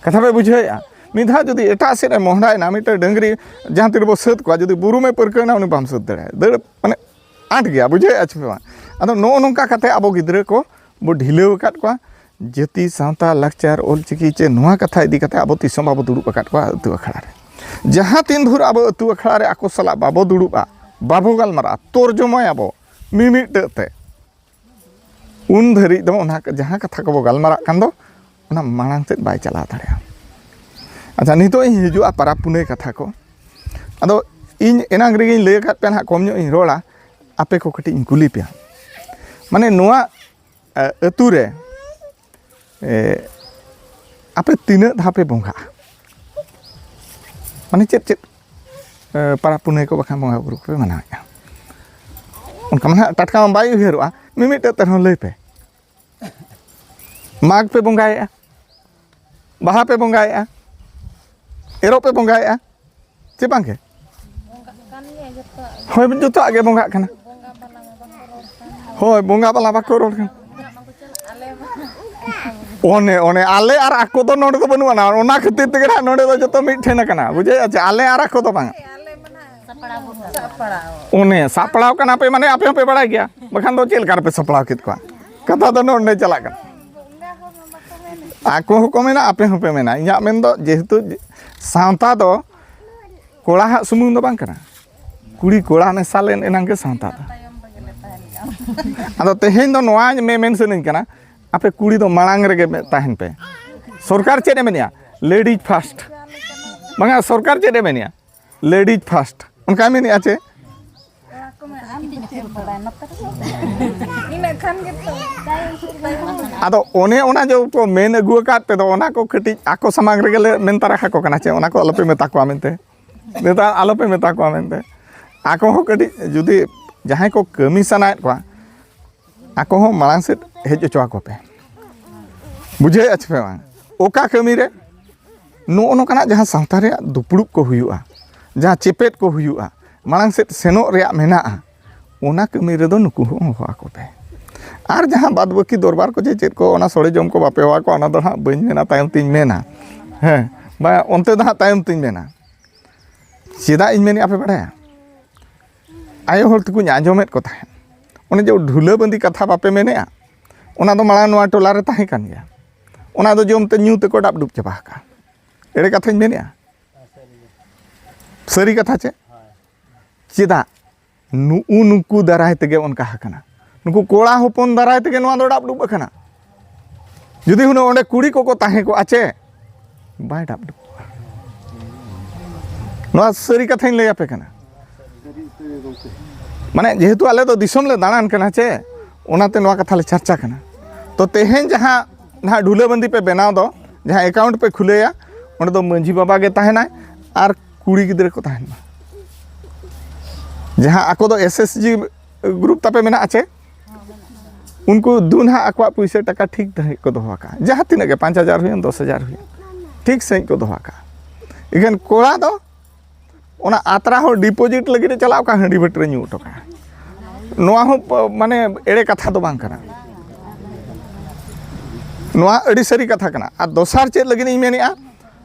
ᱠᱟᱛᱷᱟ ᱯᱮ ᱵᱩᱡᱷᱟᱹᱣᱮᱫᱼᱟ? ᱢᱤᱫ ᱫᱷᱟᱣ ᱡᱩᱫᱤ ᱮᱴᱟᱜ ᱥᱮᱫ ᱮ ᱢᱚᱦᱰᱟᱭᱮᱱᱟ, ᱢᱤᱫᱴᱮᱱ ᱰᱟᱹᱝᱨᱤ ᱡᱟᱦᱟᱸ ᱛᱤ ᱨᱮᱵᱚ ᱥᱟᱹᱛ ᱠᱚᱣᱟ, ᱡᱩᱫᱤ ᱵᱩᱨᱩᱢᱮ ᱯᱟᱹᱨᱠᱟᱹᱣᱮᱱᱟ, ᱩᱱᱤ ᱵᱟᱢ ᱥᱟᱹᱛ ᱫᱟᱲᱮᱭᱟᱜᱼᱟ, ᱫᱟᱹᱲ, ᱢᱟᱱᱮ, ᱟᱸᱴ ᱜᱮᱭᱟ, ᱵᱩᱡᱷᱟᱹᱣᱮᱫᱼᱟ ᱪᱮ ᱵᱟᱝ? ᱟᱫᱚ ᱱᱚᱜᱼᱚ ᱱᱚᱝᱠᱟ ᱠᱟᱛᱮ ᱟᱵᱚ ᱜᱤᱫᱽᱨᱟᱹ ᱠᱚ ᱵᱚ ᱰᱷᱤᱞᱟᱹᱣ ᱟᱠᱟᱫ ᱠᱚᱣᱟ᱾ ᱡᱟᱹᱛᱤ, ᱥᱟᱶᱛᱟ, ᱞᱟᱠᱪᱟᱨ, ᱚᱞᱪᱤᱠᱤ ᱪᱮ ᱱᱚᱣᱟ ᱠᱟᱛᱷᱟ ᱤᱫᱤ ᱠᱟᱛᱮ ᱟᱵᱚ ᱛᱤᱥ ᱦᱚᱸ ᱵᱟᱵᱚ ᱫᱩᱲᱩᱵ ᱟᱠᱟᱫ ᱠᱚᱣᱟ ᱟᱹᱛᱩ ᱟᱠᱷᱲᱟ ᱨᱮ᱾ ᱡᱟᱦᱟᱸ ᱛᱤᱱ ᱵᱷᱳᱨ ᱟᱵᱚ ᱟᱹᱛᱩ ᱟᱠᱷᱲᱟ ᱨᱮ ᱟᱠᱚ ᱥᱟᱞᱟᱜ ᱵᱟᱵᱚ ᱫᱩᱲᱩᱵᱼᱟ, ᱵᱟᱵᱚ ᱜᱟᱞᱢᱟᱨᱟᱜᱼᱟ, ᱛᱚᱨᱡᱚᱢᱟᱭᱟᱵᱚ ᱢᱤᱢᱤᱫᱴᱟᱹᱜ ᱛᱮ, ᱩᱱ ᱫᱷᱟᱹᱨᱤᱡ ᱫᱚ ᱚᱱᱟ ᱡᱟᱦᱟᱸ ᱠᱟᱛᱷᱟ ᱠᱚᱵᱚ ᱜᱟᱞᱢᱟᱨᱟᱜ ᱠᱟᱱ ᱫᱚ, ᱚᱱᱟ ᱢᱟᱲᱟᱝ ᱥᱮᱫ ᱵᱟᱭ ᱪᱟᱞᱟᱣ ᱫᱟᱲᱮᱭᱟᱜᱼᱟ᱾ ᱟᱪᱪᱷᱟ, ᱱᱤᱛᱚᱜ ᱤᱧ ᱦᱤᱡᱩᱜᱼᱟ ᱯᱟᱨᱟᱵᱽ ᱯᱩᱱᱟᱹᱭ ᱠᱟᱛᱷᱟ ᱠᱚ᱾ ᱟᱫᱚ ᱤᱧ ᱮᱱᱟᱝ ᱨᱮᱜᱮᱧ ᱞᱟᱹᱭ ᱟᱠᱟᱫ ᱯᱮᱭᱟ ᱱᱟᱦᱟᱜ, ᱠᱚᱢ ᱧᱚᱜ ᱤᱧ ᱨᱚᱲᱟ, ᱟᱯᱮ ᱠᱚ ᱠᱟᱹᱴᱤᱡ ᱤᱧ ᱠᱩᱞᱤ ᱯᱮᱭᱟ᱾ ᱢᱟᱱᱮ, ᱱᱚᱣᱟ ᱮ, ᱟᱹᱛᱩ ᱨᱮ, ᱮ, ᱟᱯᱮ ᱛᱤᱱᱟᱹᱜ ᱫᱷᱟᱣ ᱯᱮ ᱵᱚᱸᱜᱟᱜᱼᱟ? ᱢᱟᱱᱮ, ᱪᱮᱫ ᱪᱮᱫ, ᱮ, ᱯᱟᱨᱟᱵᱽ ᱯᱩᱱᱟᱹᱭ ᱠᱚ ᱵᱟᱠᱷᱟᱱ ᱵᱚᱸᱜᱟ ᱵᱩᱨᱩ ᱠᱚᱯᱮ ᱢᱟᱱᱟᱣᱮᱫᱼᱟ? ᱚᱱᱠᱟ ᱢᱟ ᱱᱟᱦᱟᱜ ᱴᱟᱴᱠᱟ ᱢᱟ ᱵᱟᱭ ᱩᱭᱦᱟᱹᱨᱚᱜᱼᱟ, ᱢᱤᱢᱤᱫᱴᱟᱹᱜ ᱛᱮ ᱨᱮᱦᱚᱸ ᱞᱟᱹᱭ ᱯᱮ᱾ ᱢᱟᱜᱽ ᱯᱮ ᱵᱚᱸᱜᱟᱭᱮᱫᱼᱟ, ᱵᱟᱦᱟ ᱯᱮ ᱵᱚᱸᱜᱟᱭᱮᱫᱼᱟ, ᱮᱨᱚᱜ ᱯᱮ ᱵᱚᱸᱜᱟᱭᱮᱫᱼᱟ, ᱪᱮ ᱵᱟᱝ ᱜᱮ? ᱵᱚᱸᱜᱟᱜ ᱠᱟᱱ ᱜᱮᱭᱟ ᱡᱚᱛᱚᱣᱟᱜ ᱜᱮ᱾ ᱦᱳᱭ, ᱡᱚᱛᱚᱣᱟᱜ ᱜᱮ ᱵᱚᱸᱜᱟᱜ ᱠᱟᱱᱟ᱾ ᱵᱚᱸᱜᱟ ᱵᱟᱞᱟ ᱢᱟ ᱵᱟᱠᱚ ᱨᱚᱲ ᱠᱟᱱ᱾ ᱦᱳᱭ, ᱵᱚᱸᱜᱟ ᱵᱟᱞᱟ ᱵᱟᱠᱚ ᱨᱚᱲ ᱠᱟᱱᱟ᱾ ᱵᱚᱸᱜᱟ ᱢᱟᱠᱚ ᱪᱟᱞᱟᱜ, ᱟᱞᱮ ᱢᱟ᱾ ᱚᱱᱮ, ᱚᱱᱮ, ᱟᱞᱮ ᱟᱨ ᱟᱠᱚ ᱫᱚ ᱱᱚᱰᱮ ᱫᱚ ᱵᱟᱹᱱᱩᱜ ᱟᱱᱟ, ᱚᱱᱟ ᱠᱷᱟᱹᱛᱤᱨ ᱛᱮᱜᱮ ᱱᱟᱦᱟᱜ ᱱᱚᱰᱮ ᱫᱚ ᱡᱚᱛᱚ ᱢᱤᱫ ᱴᱷᱮᱱ ᱟᱠᱟᱱᱟ, ᱵᱩᱡᱷᱟᱹᱣ ᱪᱮ? ᱟᱞᱮ ᱟᱨ ᱟᱠᱚ ᱫᱚ ᱵᱟᱝ᱾ ᱟᱞᱮ ᱢᱟ ᱱᱟᱦᱟᱜ ᱥᱟᱯᱲᱟᱣ ᱜᱚᱴᱟ᱾ ᱥᱟᱯᱲᱟᱣ᱾ ᱚᱱᱮ, ᱥᱟᱯᱲᱟᱣ ᱠᱟᱱᱟ ᱯᱮ, ᱢᱟᱱᱮ ᱟᱯᱮ ᱦᱚᱸᱯᱮ ᱵᱟᱲᱟᱭ ᱜᱮᱭᱟ, ᱵᱟᱠᱷᱟᱱ ᱫᱚ ᱪᱮᱫ ᱞᱮᱠᱟ ᱨᱮᱯᱮ ᱥᱟᱯᱲᱟᱣ ᱠᱮᱫ ᱠᱚᱣᱟ? ᱠᱟᱛᱷᱟ ᱫᱚ ᱱᱚᱰᱮ ᱪᱟᱞᱟᱜ ᱠᱟᱱᱟ᱾ ᱵᱚᱸᱜᱟ ᱦᱚᱲ ᱢᱟ ᱵᱟᱠᱚ ᱢᱮᱱᱟ᱾ ᱟᱠᱚ ᱦᱚᱸᱠᱚ ᱢᱮᱱᱟ, ᱟᱯᱮ ᱦᱚᱸᱯᱮ ᱢᱮᱱᱟ᱾ ᱤᱧᱟᱹᱜ ᱢᱮᱱ ᱫᱚ, ᱡᱮᱦᱮᱛᱩ ᱥᱟᱶᱛᱟ ᱫᱚ ᱠᱚᱲᱟ ᱦᱟᱜ ᱥᱩᱢᱩᱝ ᱫᱚ ᱵᱟᱝ ᱠᱟᱱᱟ, ᱠᱩᱲᱤ ᱠᱚᱲᱟ ᱢᱮᱥᱟ ᱞᱮᱱ ᱮᱱᱟᱝ ᱜᱮ ᱥᱟᱶᱛᱟ ᱫᱚ᱾ ᱛᱟᱭᱚᱢ ᱨᱮᱜᱮ ᱞᱮ ᱛᱟᱦᱮᱱ ᱠᱟᱱᱟ᱾ ᱟᱫᱚ ᱛᱮᱦᱮᱧ ᱫᱚ ᱱᱚᱣᱟ ᱢᱮ-, ᱢᱮᱱ ᱥᱟᱱᱟᱧ ᱠᱟᱱᱟ, ᱟᱯᱮ ᱠᱩᱲᱤ ᱫᱚ ᱢᱟᱲᱟᱝ ᱨᱮᱜᱮ ᱢᱮ-, ᱛᱟᱦᱮᱱ ᱯᱮ᱾ ᱥᱚᱨᱠᱟᱨ ᱪᱮᱫ ᱮ ᱢᱮᱱᱮᱜᱼᱟ? Ladies first᱾ ᱵᱟᱝᱟ, ᱥᱚᱨᱠᱟᱨ ᱪᱮᱫ ᱮ ᱢᱮᱱᱮᱜᱼᱟ? Ladies first᱾ ᱚᱱᱠᱟᱭ ᱢᱮᱱᱮᱜᱼᱟ ᱪᱮ? ᱠᱚᱲᱟ ᱠᱚ ᱢᱮᱱᱟ, ᱟᱢ ᱫᱚ ᱪᱮᱫ ᱮᱢ ᱵᱟᱲᱟᱭᱟ? ᱱᱚᱛᱮ ᱨᱮ ᱤᱱᱟᱹᱜ ᱟᱫᱚ ᱚᱱᱮ ᱚᱱᱟ ᱡᱮ ᱠᱚ ᱢᱮᱱ ᱟᱹᱜᱩ ᱟᱠᱟᱫ ᱯᱮ ᱫᱚ, ᱚᱱᱟ ᱠᱚ ᱠᱟᱹᱴᱤᱡ ᱟᱠᱚ ᱥᱟᱢᱟᱝ ᱨᱮᱜᱮ ᱞᱮ ᱢᱮᱱ ᱛᱟᱨᱟ ᱠᱟᱠᱚ ᱠᱟᱱᱟ, ᱪᱮ ᱚᱱᱟ ᱠᱚ ᱟᱞᱚᱯᱮ ᱢᱮᱛᱟ ᱠᱚᱣᱟ ᱢᱮᱱᱛᱮ᱾ ᱱᱮᱛᱟᱨ ᱟᱞᱚᱯᱮ ᱢᱮᱛᱟ ᱠᱚᱣᱟ ᱢᱮᱱᱛᱮ᱾ ᱟᱠᱚ ᱦᱚᱸ ᱠᱟᱹᱴᱤᱡ ᱡᱩᱫᱤ ᱡᱟᱦᱟᱸᱭ ᱠᱚ ᱠᱟᱹᱢᱤ ᱥᱟᱱᱟᱭᱮᱫ ᱠᱚᱣᱟ, ᱟᱠᱚ ᱦᱚᱸ ᱢᱟᱲᱟᱝ ᱥᱮᱫ ᱦᱮᱡ ᱦᱚᱪᱚ ᱟᱠᱚ ᱯᱮ᱾ ᱵᱩᱡᱷᱟᱹᱣᱮᱫᱼᱟ ᱪᱮ ᱯᱮ ᱵᱟᱝ? ᱚᱠᱟ ᱠᱟᱹᱢᱤ ᱨᱮ ᱱᱚᱜᱼᱚ ᱱᱚᱝᱠᱟᱱᱟᱜ ᱡᱟᱦᱟᱸ ᱥᱟᱶᱛᱟ ᱨᱮᱭᱟᱜ ᱫᱩᱯᱲᱩᱵ ᱠᱚ ᱦᱩᱭᱩᱜᱼᱟ, ᱡᱟᱦᱟᱸ ᱪᱮᱯᱮᱫ ᱠᱚ ᱦᱩᱭᱩᱜᱼᱟ, ᱢᱟᱲᱟᱝ ᱥᱮᱫ ᱥᱮᱱᱚᱜ ᱨᱮᱭᱟᱜ ᱢᱮᱱᱟᱜᱼᱟ, ᱚᱱᱟ ᱠᱟᱹᱢᱤ ᱨᱮᱫᱚ ᱱᱩᱠᱩ ᱦᱚᱸ ᱦᱚᱦᱚ ᱟᱠᱚ ᱯᱮ᱾ ᱟᱨ ᱡᱟᱦᱟᱸ ᱵᱟᱫ ᱵᱟᱹᱠᱤ ᱫᱚᱨᱵᱟᱨ ᱠᱚ ᱡᱮ ᱪᱮᱫ ᱠᱚ, ᱚᱱᱟ ᱥᱚᱲᱮ ᱡᱚᱢ ᱠᱚ ᱵᱟᱯᱮ ᱦᱚᱦᱚ ᱟᱠᱚᱣᱟ, ᱚᱱᱟ ᱫᱚ ᱦᱟᱸᱜ ᱵᱟᱹᱧ ᱢᱮᱱᱟ, ᱛᱟᱭᱚᱢ ᱛᱤᱧ ᱢᱮᱱᱟ᱾ ᱦᱮᱸ, ᱵᱟ, ᱚᱱᱛᱮ ᱫᱚ ᱦᱟᱸᱜ ᱛᱟᱭᱚᱢ ᱛᱤᱧ ᱢᱮᱱᱟ᱾ ᱪᱮᱫᱟᱜ ᱤᱧ ᱢᱮᱱᱮᱫᱼᱟ ᱯᱮ ᱵᱟᱲᱟᱭᱟ? ᱟᱭᱳ ᱦᱚᱲ ᱛᱟᱠᱚᱧ ᱟᱸᱡᱚᱢᱮᱫ ᱠᱚ ᱛᱟᱦᱮᱸᱫ, ᱚᱱᱮ ᱡᱮ ᱰᱷᱩᱞᱟᱹ ᱵᱟᱸᱫᱤ ᱠᱟᱛᱷᱟ ᱵᱟᱯᱮ ᱢᱮᱱᱮᱫᱼᱟ, ᱚᱱᱟ ᱫᱚ ᱢᱟᱲᱟᱝ ᱱᱚᱣᱟ ᱴᱚᱞᱟ ᱨᱮ ᱛᱟᱦᱮᱸ ᱠᱟᱱ ᱜᱮᱭᱟ᱾ ᱚᱱᱟ ᱫᱚ ᱡᱚᱢ ᱛᱮ ᱧᱩ ᱛᱮᱠᱚ ᱰᱟᱵ ᱰᱩᱵ ᱪᱟᱵᱟ ᱟᱠᱟᱫᱼᱟ᱾ ᱮᱲᱮ ᱠᱟᱛᱷᱟᱧ ᱢᱮᱱᱮᱫᱼᱟ? ᱥᱟᱹᱨᱤ ᱠᱟᱛᱷᱟ ᱪᱮ? ᱪᱮᱫᱟᱜ? ᱱᱩᱜᱼᱩ ᱱᱩᱠᱩ ᱫᱟᱨᱟᱭ ᱛᱮᱜᱮ ᱚᱱᱠᱟ ᱟᱠᱟᱱᱟ᱾ ᱱᱩᱠᱩ ᱠᱚᱲᱟ ᱦᱚᱯᱚᱱ ᱫᱟᱨᱟᱭ ᱛᱮᱜᱮ ᱱᱚᱣᱟ ᱫᱚ ᱰᱟᱵ ᱰᱩᱵ ᱟᱠᱟᱱᱟ᱾ ᱡᱩᱫᱤ ᱦᱩᱱᱟᱹᱝ ᱚᱸᱰᱮ ᱠᱩᱲᱤ ᱠᱚᱠᱚ ᱛᱟᱦᱮᱸ ᱠᱚᱜᱼᱟ ᱪᱮ, ᱵᱟᱭ ᱰᱟᱵ ᱰᱩᱵ ᱠᱚᱜᱼᱟ᱾ ᱱᱚᱣᱟ ᱥᱟᱹᱨᱤ ᱠᱟᱛᱷᱟᱧ ᱞᱟᱹᱭ ᱟᱯᱮ ᱠᱟᱱᱟ᱾ ᱢᱟᱱᱮ, ᱡᱮᱦᱮᱛᱩ ᱟᱞᱮ ᱫᱚ ᱫᱤᱥᱚᱢ ᱞᱮ ᱫᱟᱬᱟᱱ ᱠᱟᱱᱟ ᱪᱮ, ᱚᱱᱟᱛᱮ ᱱᱚᱣᱟ ᱠᱟᱛᱷᱟ ᱞᱮ ᱪᱟᱨᱪᱟ ᱠᱟᱱᱟ᱾ ᱛᱚ, ᱛᱮᱦᱮᱧ ᱡᱟᱦᱟᱸ ᱱᱟᱦᱟᱜ ᱰᱷᱩᱞᱟᱹ ᱵᱟᱸᱫᱤ ᱯᱮ ᱵᱮᱱᱟᱣ ᱫᱚ, ᱡᱟᱦᱟᱸ ᱮᱠᱟᱣᱩᱱᱴ ᱯᱮ ᱠᱷᱩᱞᱟᱹᱭᱟ, ᱚᱸᱰᱮ ᱫᱚ ᱢᱟᱹᱡᱷᱤ ᱵᱟᱵᱟ ᱜᱮ ᱛᱟᱦᱮᱱᱟᱭ ᱟᱨ ᱠᱩᱲᱤ ᱜᱤᱫᱽᱨᱟᱹ ᱠᱚ ᱛᱟᱦᱮᱱ ᱢᱟ᱾ ᱡᱟᱦᱟᱸ ᱟᱠᱚ ᱫᱚ ᱮᱥ ᱮᱥ ᱡᱤ ᱜᱨᱩᱯ ᱛᱟᱯᱮ ᱢᱮᱱᱟᱜᱼᱟ ᱪᱮ, ᱩᱱᱠᱩ ᱫᱩ ᱱᱟᱦᱟᱜ ᱟᱠᱚᱣᱟᱜ ᱯᱩᱭᱥᱟᱹ ᱴᱟᱠᱟ ᱴᱷᱤᱠ ᱥᱟᱺᱦᱤᱡ ᱠᱚ ᱫᱚᱦᱚ ᱟᱠᱟᱫᱼᱟ᱾ ᱡᱟᱦᱟᱸ ᱛᱤᱱᱟᱹᱜ ᱜᱮ, ᱯᱟᱸᱪ ᱦᱟᱡᱟᱨ ᱦᱩᱭᱮᱱ, ᱫᱚᱥ ᱦᱟᱡᱟᱨ ᱦᱩᱭᱮᱱ, ᱴᱷᱤᱠ ᱥᱟᱺᱦᱤᱡ ᱠᱚ ᱫᱚᱦᱚ ᱟᱠᱟᱫᱼᱟ᱾ ᱤᱠᱷᱟᱹᱱ ᱠᱚᱲᱟ ᱫᱚ ᱚᱱᱟ ᱟᱛᱨᱟ ᱦᱚᱸ ᱰᱤᱯᱚᱡᱤᱴ ᱞᱟᱹᱜᱤᱫ ᱮ ᱪᱟᱞᱟᱣ ᱠᱟᱱ, ᱦᱟᱺᱰᱤ ᱵᱷᱟᱹᱴᱤ ᱨᱮ ᱧᱩ ᱦᱚᱴᱚ ᱠᱟᱜᱼᱟ᱾ ᱱᱚᱣᱟ ᱦᱚᱸ ᱯ-, ᱢᱟᱱᱮ, ᱮᱲᱮ ᱠᱟᱛᱷᱟ ᱫᱚ ᱵᱟᱝ ᱠᱟᱱᱟ᱾ ᱱᱚᱣᱟ ᱟᱹᱰᱤ ᱥᱟᱹᱨᱤ ᱠᱟᱛᱷᱟ ᱠᱟᱱᱟ᱾ ᱟᱨ ᱫᱚᱥᱟᱨ ᱪᱮᱫ ᱞᱟᱹᱜᱤᱫ ᱤᱧ ᱢᱮᱱᱮᱫᱼᱟ,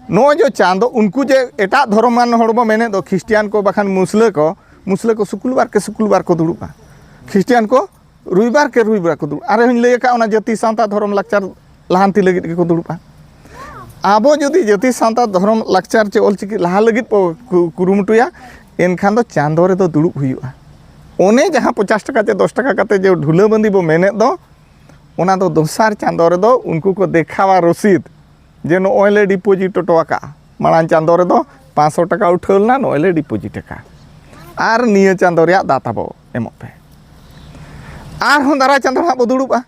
ᱱᱚᱜᱼᱚᱭ ᱡᱮ ᱪᱟᱸᱫᱚ, ᱩᱱᱠᱩ ᱡᱮ ᱮᱴᱟᱜ ᱫᱷᱚᱨᱚᱢᱟᱱ ᱦᱚᱲ ᱵᱚ ᱢᱮᱱᱮᱫ ᱫᱚ, ᱠᱷᱨᱤᱥᱴᱤᱭᱟᱱ ᱠᱚ ᱵᱟᱠᱷᱟᱱ ᱢᱩᱥᱞᱟᱹ ᱠᱚ, ᱢᱩᱥᱞᱟᱹ ᱠᱚ ᱥᱩᱠᱩᱞᱵᱟᱨ ᱠᱮ ᱥᱩᱠᱩᱞᱵᱟᱨ ᱠᱚ ᱫᱩᱲᱩᱵᱼᱟ, ᱠᱷᱨᱤᱥᱴᱤᱭᱟᱱ ᱠᱚ ᱨᱚᱵᱤᱵᱟᱨ ᱠᱮ ᱨᱚᱵᱤᱵᱟᱨ ᱠᱚ ᱫᱩᱲᱩᱵᱼᱟ᱾ ᱟᱨ ᱦᱚᱸᱧ ᱞᱟᱹᱭ ᱟᱠᱟᱫ, ᱚᱱᱟ ᱡᱟᱹᱛᱤ ᱥᱟᱶᱛᱟ ᱫᱷᱚᱨᱚᱢ ᱞᱟᱠᱪᱟᱨ ᱞᱟᱦᱟᱱᱛᱤ ᱞᱟᱹᱜᱤᱫ ᱜᱮᱠᱚ ᱫᱩᱲᱩᱵᱼᱟ᱾ ᱟᱵᱚ ᱡᱩᱫᱤ ᱡᱟᱹᱛᱤ ᱥᱟᱶᱛᱟ ᱫᱷᱚᱨᱚᱢ ᱞᱟᱠᱪᱟᱨ ᱪᱮ ᱚᱞᱪᱤᱠᱤ ᱞᱟᱦᱟ ᱞᱟᱹᱜᱤᱫ ᱵᱚ ᱠᱩ-, ᱠᱩᱨᱩᱢᱩᱴᱩᱭᱟ, ᱮᱱᱠᱷᱟᱱ ᱫᱚ ᱪᱟᱸᱫᱚ ᱨᱮᱫᱚ ᱫᱩᱲᱩᱵ ᱦᱩᱭᱩᱜᱼᱟ᱾ ᱚᱱᱮ ᱡᱟᱦᱟᱸ ᱯᱚᱧᱪᱟᱥ ᱴᱟᱠᱟ ᱪᱮ ᱫᱚᱥ ᱴᱟᱠᱟ ᱠᱟᱛᱮ ᱡᱮ ᱰᱷᱩᱞᱟᱹ ᱵᱟᱸᱫᱤ ᱵᱚ ᱢᱮᱱᱮᱫ ᱫᱚ, ᱚᱱᱟ ᱫᱚ ᱫᱚᱥᱟᱨ ᱪᱟᱸᱫᱚ ᱨᱮᱫᱚ ᱩᱱᱠᱩ ᱠᱚ ᱫᱮᱠᱷᱟᱣᱟ ᱨᱚᱥᱤᱫ, ᱡᱮ ᱱᱚᱜᱼᱚᱭ ᱞᱮ ᱰᱤᱯᱚᱡᱤᱴ ᱦᱚᱴᱚ ᱟᱠᱟᱫᱼᱟ᱾ ᱢᱟᱲᱟᱝ ᱪᱟᱸᱫᱚ ᱨᱮᱫᱚ ᱯᱟᱸᱪᱥᱚ ᱴᱟᱠᱟ ᱩᱴᱷᱟᱹᱣ ᱞᱮᱱᱟ, ᱱᱚᱜᱼᱚᱭ ᱞᱮ ᱰᱤᱯᱚᱡᱤᱴ ᱟᱠᱟᱫᱼᱟ, ᱟᱨ ᱱᱤᱭᱟᱹ ᱪᱟᱸᱫᱚ ᱨᱮᱭᱟᱜ ᱫᱟ ᱛᱟᱵᱚ ᱮᱢᱚᱜ ᱯᱮ᱾ ᱟᱨᱦᱚᱸ ᱫᱟᱨᱟᱭ ᱪᱟᱸᱫᱚ ᱦᱟᱸᱜ ᱵᱚ ᱫᱩᱲᱩᱵᱼᱟ᱾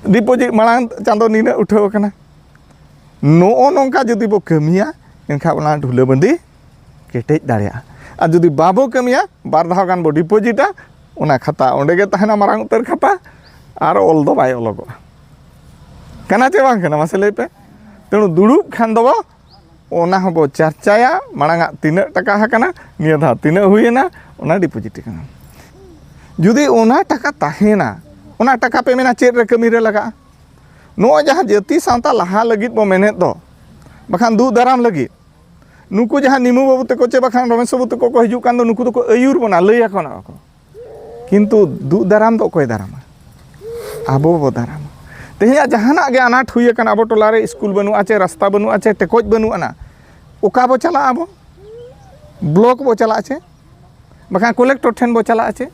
ᱰᱤᱯᱚᱡᱤᱴ ᱢᱟᱲᱟᱝ ᱪᱟᱸᱫᱚ ᱱᱤᱱᱟᱹᱜ ᱩᱴᱷᱟᱹᱣ ᱟᱠᱟᱱᱟ᱾ ᱱᱚᱜᱼᱚ ᱱᱚᱝᱠᱟ ᱡᱩᱫᱤ ᱵᱚ ᱠᱟᱹᱢᱤᱭᱟ, ᱮᱱᱠᱷᱟᱱ ᱚᱱᱟ ᱰᱷᱩᱞᱟᱹ ᱵᱟᱸᱫᱤ ᱠᱮᱴᱮᱡ ᱫᱟᱲᱮᱭᱟᱜᱼᱟ᱾ ᱟᱨ ᱡᱩᱫᱤ ᱵᱟᱵᱚ ᱠᱟᱹᱢᱤᱭᱟ, ᱵᱟᱨ ᱫᱷᱟᱣ ᱜᱟᱱ ᱵᱚ ᱰᱤᱯᱚᱡᱤᱴᱟ, ᱚᱱᱟ ᱠᱷᱟᱛᱟ ᱚᱸᱰᱮ ᱜᱮ ᱛᱟᱦᱮᱱᱟ, ᱢᱟᱨᱟᱝ ᱩᱛᱟᱹᱨ ᱠᱷᱟᱛᱟ, ᱟᱨ ᱚᱞ ᱫᱚ ᱵᱟᱭ ᱚᱞᱚᱜᱚᱜᱼᱟ᱾ ᱠᱟᱱᱟ ᱪᱮ ᱵᱟᱝ ᱠᱟᱱᱟ, ᱢᱟᱥᱮ ᱞᱟᱹᱭ ᱯᱮ? ᱛᱮᱬᱩ ᱫᱩᱲᱩᱵ ᱠᱷᱟᱱ ᱫᱚᱵᱚ ᱚᱱᱟ ᱦᱚᱸᱵᱚ ᱪᱟᱨᱪᱟᱭᱟ, ᱢᱟᱲᱟᱝᱟᱜ ᱛᱤᱱᱟᱹᱜ ᱴᱟᱠᱟ ᱟᱠᱟᱱᱟ, ᱱᱤᱭᱟᱹ ᱫᱷᱟᱣ ᱛᱤᱱᱟᱹᱜ ᱦᱩᱭᱮᱱᱟ, ᱚᱱᱟ ᱰᱤᱯᱚᱡᱤᱴ ᱟᱠᱟᱱᱟ᱾ ᱡᱩᱫᱤ ᱚᱱᱟ ᱴᱟᱠᱟ ᱛᱟᱦᱮᱱᱟ, ᱚᱱᱟ ᱴᱟᱠᱟ ᱯᱮ ᱢᱮᱱᱟ ᱪᱮᱫ ᱨᱮ ᱠᱟᱹᱢᱤ ᱨᱮ ᱞᱟᱜᱟᱜᱼᱟ? ᱱᱚᱜᱼᱚᱭ ᱡᱟᱦᱟᱸ ᱡᱟᱹᱛᱤ ᱥᱟᱶᱛᱟ ᱞᱟᱦᱟ ᱞᱟᱹᱜᱤᱫ ᱵᱚ ᱢᱮᱱᱮᱫ ᱫᱚ, ᱵᱟᱠᱷᱟᱱ ᱫᱩᱜ ᱫᱟᱨᱟᱢ ᱞᱟᱹᱜᱤᱫ, ᱱᱩᱠᱩ ᱡᱟᱦᱟᱸ ᱱᱤᱢᱩ ᱵᱟᱹᱵᱩ ᱛᱟᱠᱚ ᱪᱮ ᱵᱟᱠᱷᱟᱱ ᱨᱚᱢᱮᱥ ᱵᱟᱹᱵᱩ ᱛᱟᱠᱚ ᱠᱚ ᱦᱤᱡᱩᱜ ᱠᱟᱱ ᱫᱚ, ᱱᱩᱠᱩ ᱫᱚᱠᱚ ᱟᱹᱭᱩᱨ ᱵᱚᱱᱟ, ᱞᱟᱹᱭ ᱟᱠᱚ ᱱᱚᱣᱟ ᱠᱚ᱾ ᱠᱤᱱᱛᱩ ᱫᱩᱜ ᱫᱟᱨᱟᱢ ᱫᱚ ᱚᱠᱚᱭ ᱫᱟᱨᱟᱢᱟ? ᱟᱵᱚ ᱵᱚ ᱫᱟᱨᱟᱢᱟ᱾ ᱛᱮᱦᱮᱧᱟᱜ ᱡᱟᱦᱟᱱᱟᱜ ᱜᱮ ᱟᱱᱟᱴ ᱦᱩᱭ ᱟᱠᱟᱱ, ᱟᱵᱚ ᱴᱚᱞᱟ ᱨᱮ ᱥᱠᱩᱞ ᱵᱟᱹᱱᱩᱜᱼᱟ ᱪᱮ ᱨᱟᱥᱛᱟ ᱵᱟᱹᱱᱩᱜᱼᱟ ᱪᱮ ᱴᱮᱠᱚᱡ ᱵᱟᱹᱱᱩᱜ ᱟᱱᱟ, ᱚᱠᱟ ᱵᱚ ᱪᱟᱞᱟᱜᱼᱟ ᱟᱵᱚ? ᱵᱞᱚᱠ ᱵᱚ ᱪᱟᱞᱟᱜᱼᱟ ᱪᱮ? ᱵᱟᱠᱷᱟᱱ ᱠᱚᱞᱮᱠᱴᱚᱨ ᱴᱷᱮᱱ ᱵᱚ ᱪᱟᱞᱟᱜᱼᱟ ᱪᱮ?